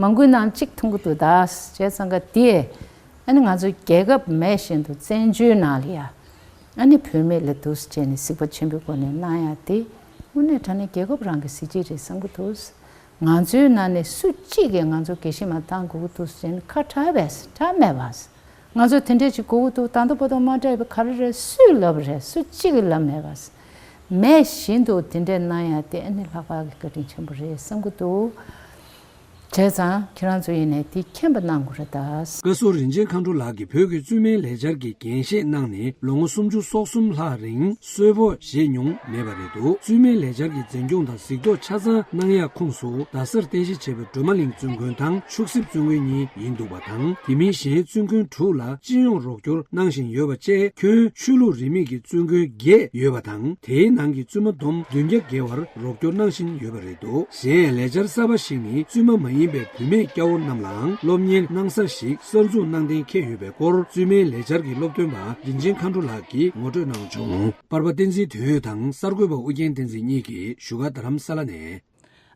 མང་པོའི་ནང་གཅིག་མཐོང་གི་འདུག་ད། བྱས་ཙང་ཀ་དེ་ཨ་ནི་ང་ཚོ་རྒྱལ་ཁབ་མེད་བཞིན་དུ་བཙན་བྱོལ་ནང་ལ་ཡ། ཨ་ནི་བུད་མེད་ལ་འདུག་སེ་བྱས་ནས་གཟིགས་པ་ཆེན་པོའི་སྒོ་ནས་གནང་ཡ་དེ་དངོས་གནས་དྲང་གནས་རྒྱལ་ཁབ་རང་གི་གཟི་བརྗིད་རེད་བསམ་གྱི་འདུག་ང་ཚོའི་ནང་ནས་སུ་གཅིག་གིས་ང་ཚོ་དགེ་བཤེས་མ་བཏང་དགོས་ཀྱི་འདུག་ཟེར་ནས་ཁ་གྲག་པས་གྲག་མེད་པ། ང་ཚོ་དེ་འདྲས་ཅིག་དགོས་ཀྱི་འདུག་ད་ལྟ་བར་དུ་མ་སྤྲད་པའི་ག་རེ་རེད། སུས་ལབ་རེད། སུ་གཅིག་གིས་ལབ་མེད་པ། མེད་བཞིན་དུ་དེ་འདྲས་གནང་ཡ་དེ་ཨ་ནི་ལྷག་དཀར་གྱི་བཀའ་དྲིན་ཆེན་པོ་རེད་བསམ་གྱི་འདུག་བྱས་ཙང་ཁྱེད་རང་ཚོ་ཡིན་ནའི་དེ་མཁྱེན་པ་གནང་དགོས་རེད་ད། བཀའ་ཟུར་རིན་ཆེན་མཁའ་འགྲོ་ལགས་ཀྱིས་བོད་ཀྱི་བཙུན་མའི་ལས་འཆར་གྱི་འགན་བཞེས་གནང་ནས་ལོ་ངོ་སུམ་ཅུ་སོ་གསུམ་ལྷག་རིང་གསོལ་ཕོགས་བཞེས་མྱོང་མེད་པ་རེད་འདུག་བཙུན་མའི་ལས་འཆར་གྱི་འཛིན་སྐྱོང་དང་གཟིགས་རྟོག་ཆ་ཚང་གནང་ཡག་ཁོངས་སུ་རྡ་སར་རྟེན་གཞི་བྱས་པའི་སྒྲོལ་མ་གླིང་བཙུན་དགོན་དང་ཆུ་སྲིབ་བཙུན་དགོན་གཉིས་ཡིན་འདུག་པ་དང་། དེ་མིན་གཞན་བཙུན་དགོན་དྲུག་ལ་སྤྱི་ཡོངས་རོགས་སྐྱོར་གནང་བཞིན་ཡོད་པ་བཅས་ཁྱོན་ཆོས་ལུགས་རིས་མེད་ཀྱི་བཙུན་དགོན་བརྒྱད་ཡོད་པ་དང་། དེའི་ནང་གི་བཙུན་མ་བསྡོམས་བདུན་བརྒྱ་བརྒལ་བར་རོགས་སྐྱོར་གནང་བཞིན་ཡོད་པ་རེད་འདུག་གཞན་ལས་འཆར་གསར་པ་ཞིག་ནི་བཙུན་མ་མ་ཡིན་པའི་བུད་མེད་སྐྱ་བོ་རྣམས་ལའང་སློབ་གཉེར་གནང་ས་ཞིག་གསར་འཛུགས་གནང་གཏན་འཁེལ་ཡོད་པའི་སྐོར་བཙུན་མའི་ལས་འཆར་གྱི་སློབ་སྟོན་པ་རིན་ཆེན་མཁའ་འགྲོ་ལགས་ཀྱིས་ངོ་སྤྲོད་གནང་བྱུང་། པར་པ་བསྟན་འཛིན་དོན་ཡོད་དང་གསར་འགོད་པ་ཨུ་རྒྱན་བསྟན་འཛིན་གཉིས་ཀྱིས་བཞུགས་སྒར་རྡ་རམ་ས་ལ་ནས།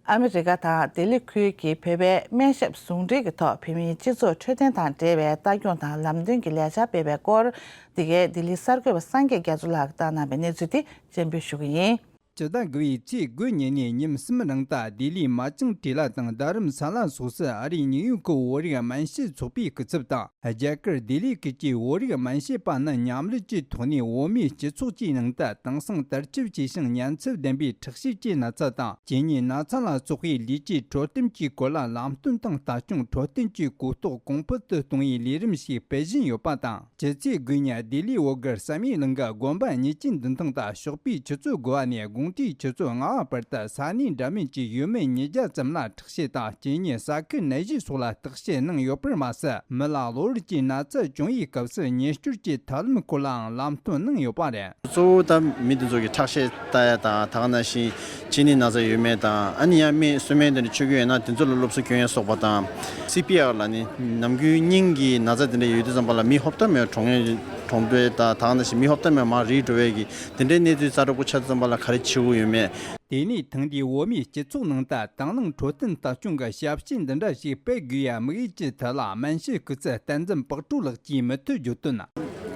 ཨ་མི་རི་ཀ་དང་ལྡི་ལི་ཁུལ་གྱི་བོད་པའི་སྨན་ཞབས་ཟུང་འབྲེལ་གྱི་ཐོག་བོད་མིའི་སྤྱི་ཚོགས་འཕྲོད་བསྟེན་དང་འབྲེལ་བའི་ལྟ་སྐྱོང་དང་ལམ་སྟོན་གྱི་ལས་འཆར་སྤེལ་བའི་སྐོར། འདི་གའི་ལྡི་ལིའི་གསར་འགོད་པ་སངས་རྒྱས་རྒྱ་མཚོ་ལགས་ཀྱིས་བཏང་གནང་བའི་གནས་ཚུལ་དེ་སྤྱན་འབུལ་ཞུ་གི་ཡིན། སྤྱི་ཟླ་དགུ་པའི་ཚེས་དགུ་ཉིན་ནས་ཉིན་གསུམ་རིང་དུ་ལྡི་ལིའི་མཱ་ཅང་ཊི་ལ་དང་རྡ་རམ་ས་ལ་སོགས་སུ་ཨ་རིའི་ནིའུ་ཡོག་གི་བོད་རིགས་སྨན་དཔྱད་ཚོགས་པའི་སྐུ་ཚབ་དང་། རྒྱ་གར་ལྡི་ལི་ཁུལ་གྱི་བོད་རིགས་སྨན་དཔྱད་པ་རྣམས་མཉམ་རུབ་ཀྱི་ཐོག་ནས་བོད་མིའི་སྤྱི་ཚོགས་ཀྱི་ནང་དུ་དེང་སང་དར་ཁྱབ་ཆེ་ཞིང་ཉེན་ཚབས་ལྡན་པའི་ཁྲག་ཤེད་ཀྱི་ན་ཚ་དང་། གཅིན་སྙི་ན་ཚ་ལ་སོགས་པའི་ལུས་ཀྱི་འཕྲོད་བསྟེན་གྱི་སྐོར་ལ་ལམ་སྟོན་དང་ལྟ་སྐྱོང་འཕྲོད་བསྟེན་གྱི་གོ་རྟོགས་གོང་འཕེལ་དུ་གཏོང་བའི་ལས་རིམ་ཞིག་སྤེལ་བཞིན་ཡོད་པ་དང་། སྤྱི་ཚེས་དགུ་ཉིན་ལྡི་ལིའི་བོད་སྒར་བསམ་ཡས་གླིང་གི་དགོན་པ་གཉིས་ཀྱི་མདུན་ཐང་དུ་ཞོགས་པའི་ཆུ་ཚོད་དགུ་པ་ནས་དགོང་དྲོའི་ཆུ་ཚོད་ལྔ་པ་བར་དུ་ས་གནས་འདྲ་མིན་གྱི་ཡུལ་མི་ཉིས་བརྒྱ་ཙམ་ལ་ཁྲག་ཤེད་དང་གཅིན་སྙི་ཟ་ཁུ་ནད་གཞི་སོགས་ལ་བརྟག་དཔྱད་གནང་ཡོད་པར་མ་ཟད། མི་ལ་གློ་རིགས་ཀྱི་ན་ཚ་བྱུང་བའི་སྐབས་སུ་ཉེན་སྐྱོར་གྱི་ཐབས་ལམ་སྐོར་ལའང་ལམ་སྟོན་གནང་ཡོད་པ་རེད། གཙོ་བོ་ད་མི་དེ་ཚོ་གི་ཁྲག་ཤེད་ལྟ་ཡ་དང་། ད་ག་ནང་བཞིན་གཅིན་སྙི་ན་ཚ་ཡོད་མེད་དང་། ཨ་ནི་ཡང་མི་གསོ་སྨན་དེ་འདྲ་མཆོད་ཀྱི་ཡོད་ན་དེ་ཚོ་ལ་སློབ་གསོ་སྐྱོན་ཡ་སོགས་པ་དང་། སི་པི་ཨར་ལ་ནི་ནམ་རྒྱུན་སྙིང་གི་ན་ཚ་དེ་འདྲ་ཡོད་དུས་ཙམ་པ་ལ་མི་ཧོབ་ཐབས་མེད་གྲོངས་ཡ་གྲོངས་པའི་ད་ག་ནང་བཞིན་མི་ཧོབ་ཐབས་མེད་མར་རིལ་འགྲོ་བའི་གི་དེ་འདྲའི་གནས་ཚུལ་ཛ་དྲག་པོ་ཆགས་དུས་ཙམ་པ་ལ་ག་རེ་བྱེད་དགོས་ཡོད་མེད། དེ་ནས་ཐེངས་འདིའི་བོད་མིའི་སྤྱི་ཚོགས་ནང་དུ་དང་བླངས་འཕྲོད་བསྟེན་ལྟ་སྐྱོང་གི་ཞབས་ཕྱི་འདི་འདྲ་ཞིག་སྤེལ་དགོས་ཡ་དམིགས་ཡུལ་གྱི་ཐད་ལ་སྨན་དཔྱད་སྐུ་ཚབ་བསྟན་འཛིན་དཔག་གྲོགས་ལགས་ཀྱིས་མུ་མཐུད་བརྗོད་དོན།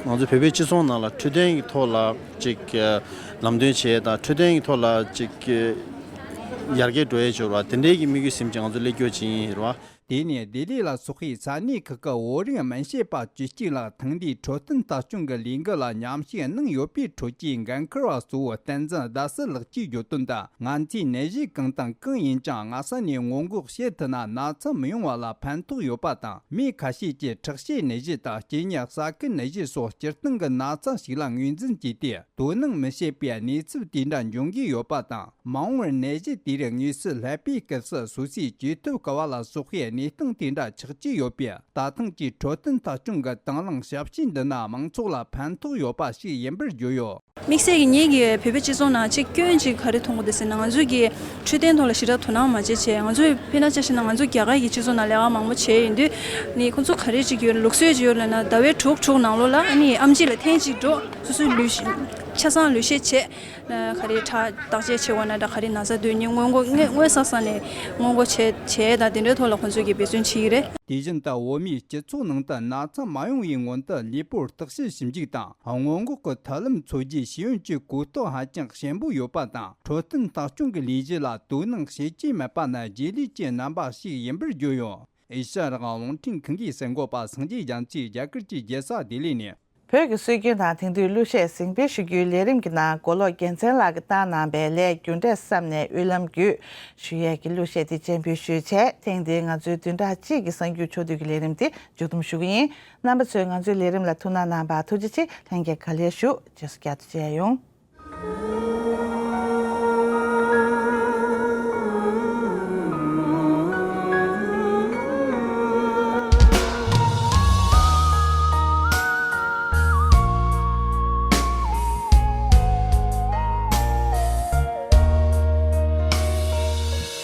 ང་ཚོ་བོད་པའི་སྤྱི་ཚོགས་ནང་ལ་འཕྲོད་བསྟེན་གྱི་ཐོག་ལ་ཅིག་ལམ་སྟོན་བྱེད་ཡ་དང་འཕྲོད་བསྟེན་གྱི་ཐོག་ལ་ཅིག་ཡར་རྒྱས་འགྲོ་ཡ་ཅིག་ཡོད་རེད་བ། དེ་འདྲའི་གི་དམིགས་ཡུལ་ཟིན་ཅིག་ང་ཚོ་སླེབས་རྒྱུ་ཅིག་ཡིན་རེད་བ། དེ་ནས་ལྡི་ལི་ལ་སོགས་པའི་ས་གནས་ཁག་གི་བོད་རིགས་སྨན་དཔྱད་པ་བཅུ་གཅིག་ལ་ཐེངས་འདིའི་འཕྲོད་བསྟེན་ལྟ་སྐྱོང་གི་ལས་འགུལ་ལ་མཉམ་ཞུགས་གནང་ཡོད་པའི་ཁྲོད་ཀྱི་འགན་འཁུར་བ་གཙོ་བོ་བསྟན་འཛིན་ཟླ་གསལ་ལགས་ཀྱིས་བརྗོད་དོན་དུ། ང་ཚོས་ནད་གཞི་གང་དང་གང་ཡིན་ཀྱང་སྔ་ས་ནས་སྔོན་འགོག་བྱེད་ཐུབ་ན་ན་ཚ་མི་ཡོང་བ་ལ་ཕན་ཐོགས་ཡོད་པ་དང་། མི་ཁ་ཤས་ཀྱིས་ཁྲག་ཤེད་ནད་གཞི་དང་གཅིན་སྙི་ཟ་ཁུ་ནད་གཞི་སོགས་སྤྱིར་བཏང་གི་ན་ཚ་ཞིག་ལ་ངོས་འཛིན་བྱས་ཏེ། དོ་སྣང་མི་བྱེད་པའི་གནས་ཚུལ་དེ་འདྲ་འབྱུང་གི་ཡོད་པ་དང་། མ་འོངས་པར་ནད་གཞི་དེ་རིགས་དངོས་སུ་སླེབས་པའི་སྐབས་སུ་སོ་སོས་བཅོས་ཐབས་དཀའ་བ་ལ་སོགས་པའི་གནས་སྟངས་དེ་འདྲ་ཆགས་ཀྱི་ཡོད་པས། ད་ཐེངས་ཀྱི་འཕྲོད་བསྟེན་ལྟ་སྐྱོང་གི་དང་བླངས་ཞབས་ཕྱི་འདི་ནི་མང་ཚོགས་ལ་ཕན་ཐོགས་ཡོད་པ་ཞིག་ཡིན་པར་བརྗོད་ཡོད། དམིགས་བསལ་གྱིས་ངེད་ཀྱི་བོད་པའི་སྤྱི་ཚོགས་ནང་གཅིག་སྐྱོན་གཅིག་ག་རེ་མཐོང་གི་འདུག་ཟེར་ན། ང་ཚོས་ཀྱི་འཕྲོད་བསྟེན་ཐོག་ལ་ཞེ་དྲག་དོ་སྣང་མ་བྱེད་བྱས། ང་ཚོས་དཔེར་ན་ཆ་བཞག་ན་ང་ཚོ་རྒྱ་གར་གྱི་སྤྱི་ཚོགས་ནང་ལས་ཀ་མང་པོ་བྱས་ཡོང་དུས་ནི། ཁོ་ཚོ་ག་རེ་གཅིག་ཡོད་ལུགས་སྲོལ་གཅིག་ཡོད་ལབ་ན། ཟླ་བའི་དྲུག་དྲུག་ནང་ལོགས་ལ་ཨ་ནི་ཨེམ་ཆི་ལ་ཐེངས་གཅིག་འགྲོ། སོ་སོའི་ལུས་ཤེད་ཆ་ཚང་ལུས་ཤེད་བྱས། ག་རེ་ཁྲག་བརྟག་དཔྱད་བྱེད་དགོས་ན་འདྲ། ག་རེ་ན་ཚ་འདུག་ཉིན་སྔོན་འགོག་སྔ་སྔོན་བསགས་བསགས་ནས་སྔོན་འགོག་བྱས་བྱས་དང་། དེ་འདྲའི་ཐོག་ལ་ཁོང་ཚོས་ཀྱི་འབད་བརྩོན་བྱེད་ཀྱི་རེད། དེ་བཞིན་དུ་བོད་མིའི་སྤྱི་ཚོགས་ནང་དུ་ན་ཚ་མ་ཡོང་བའི་སྔོན་དུ་ལུས་པོར་བརྟག་དཔྱད་ཞིབ་འཇུག་དང་། སྔོན་འགོག་གི་ཐབས་ལམ་འཚོལ་རྒྱུའི་ཤེས་ཡོན་གྱི་གོ་རྟོགས་ཧ་ཅང་ཞན་པོ་ཡོད་པ་དང་། འཕྲོད་བསྟེན་ལྟ་སྐྱོང་གི་ལས་གཞི་ལ་དོ་སྣང་བྱེད་ཀྱི་མེད་པ་ནི་རྗེས་ལུས་ཀྱི་རྣམ་པ་ཞིག་ཡིན་པར་བརྗོད་ཡོད། ཨེ་ཤ་ཡ་རང་དབང་རླུང་འཕྲིན་ཁང་གི་གསར་འགོད་པ་སངས་རྒྱས་རྒྱ་མཚོས་རྒྱ་གར་གྱི་རྒྱལ་ས་ལྡི་ལི་ནས། བོད་ཀྱི་སྲོལ་རྒྱུན་དང་དེང་དུས་གླུ་གཞས་གཟིགས་འབུལ་ཞུ་རྒྱུའི་ལས་རིམ་གྱི་ནང་མགོ་ལོག་རྒྱལ་མཚན་ལགས་ཀྱིས་བཏང་གནང་པའི་ལས་རྒྱུ་འབྲས་བསམ་ནས་དབུ་ལམ་བརྒྱུད་ཞུ་ཡས་ཀྱི་གླུ་གཞས་དེ་སྤྱན་འབུལ་ཞུས་བྱས། ཐེངས་འདིའི་ང་ཚོའི་བདུན་ཕྲག་གཅིག་གི་གསར་འགྱུར་ཕྱོགས་བསྡུས་ཀྱི་ལས་རིམ་དེ་མཇུག་བསྡོམས་ཞུ་གི་ཡིན། རྣམ་པ་ཚོས་ང་ཚོའི་ལས་རིམ་ལ་ཐུགས་སྣང་གནང་བར་ཐུགས་རྗེ་ཆེ། ལྷན་རྒྱས་བཀའ་ལན་ཞུ། རྗེས་སུ་བསྐྱར་དུ་མཇལ་ཡོང་།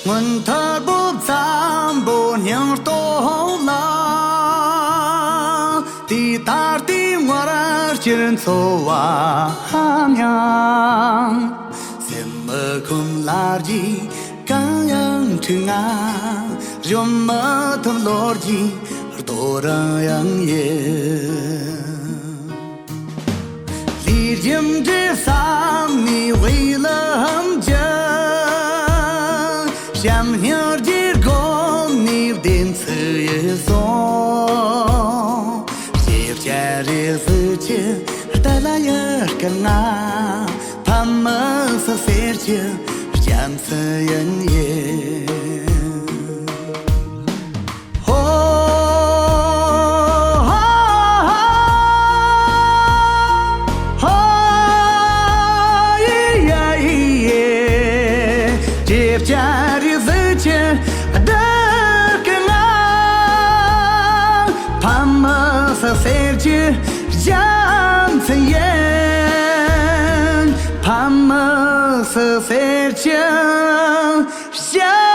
སྔོན་ཐར་པོ་བཙན་པོ་སྙིང་སྟོབས་ལ། དེ་ལྟར་དེ་ངོར་སྤྱིར་འཚོ་བ་སྙམ། སེམས་མི་ཁོམ་ལ་རྒྱུས་གང་ཡང་འཁྲུག་ང་། གཞོམ་མི་ཐུབ་ལོ་རྒྱུས་རྡོ་རིང་ཡང་ཡིན། ལས་རྒྱུ་འབྲས་བསམ་ནས་དབུ་ལམ་བརྒྱུད། བྱམས་སྙིང་རྗེ་སྒོམ་ནས་བདེན་ཚིག་ཡིད་སོང་། ཞེ་བཅས་ རེ་གཟི་བརྗིད་ལྟ་ལ་ཡར་སྐུ་ང་། ཕ་མི་སུ་ཟེར་གྱི་རྒྱ་མཚོ་ཡིན་ཡེ། ཧོ། ཧོ། ཧོ། ཡེ་ཡེ་ཡེ། ཅེ་བྱ་རེ་གཟི་བརྗིད་ལྟ་སྐུ་ང་། ཕ་མི་སུ་ཟེར་གྱི་རྒྱ་མཚོ་ཡིན། ཕ་མི་སུ་ཟེར་གྱི་རྒྱ།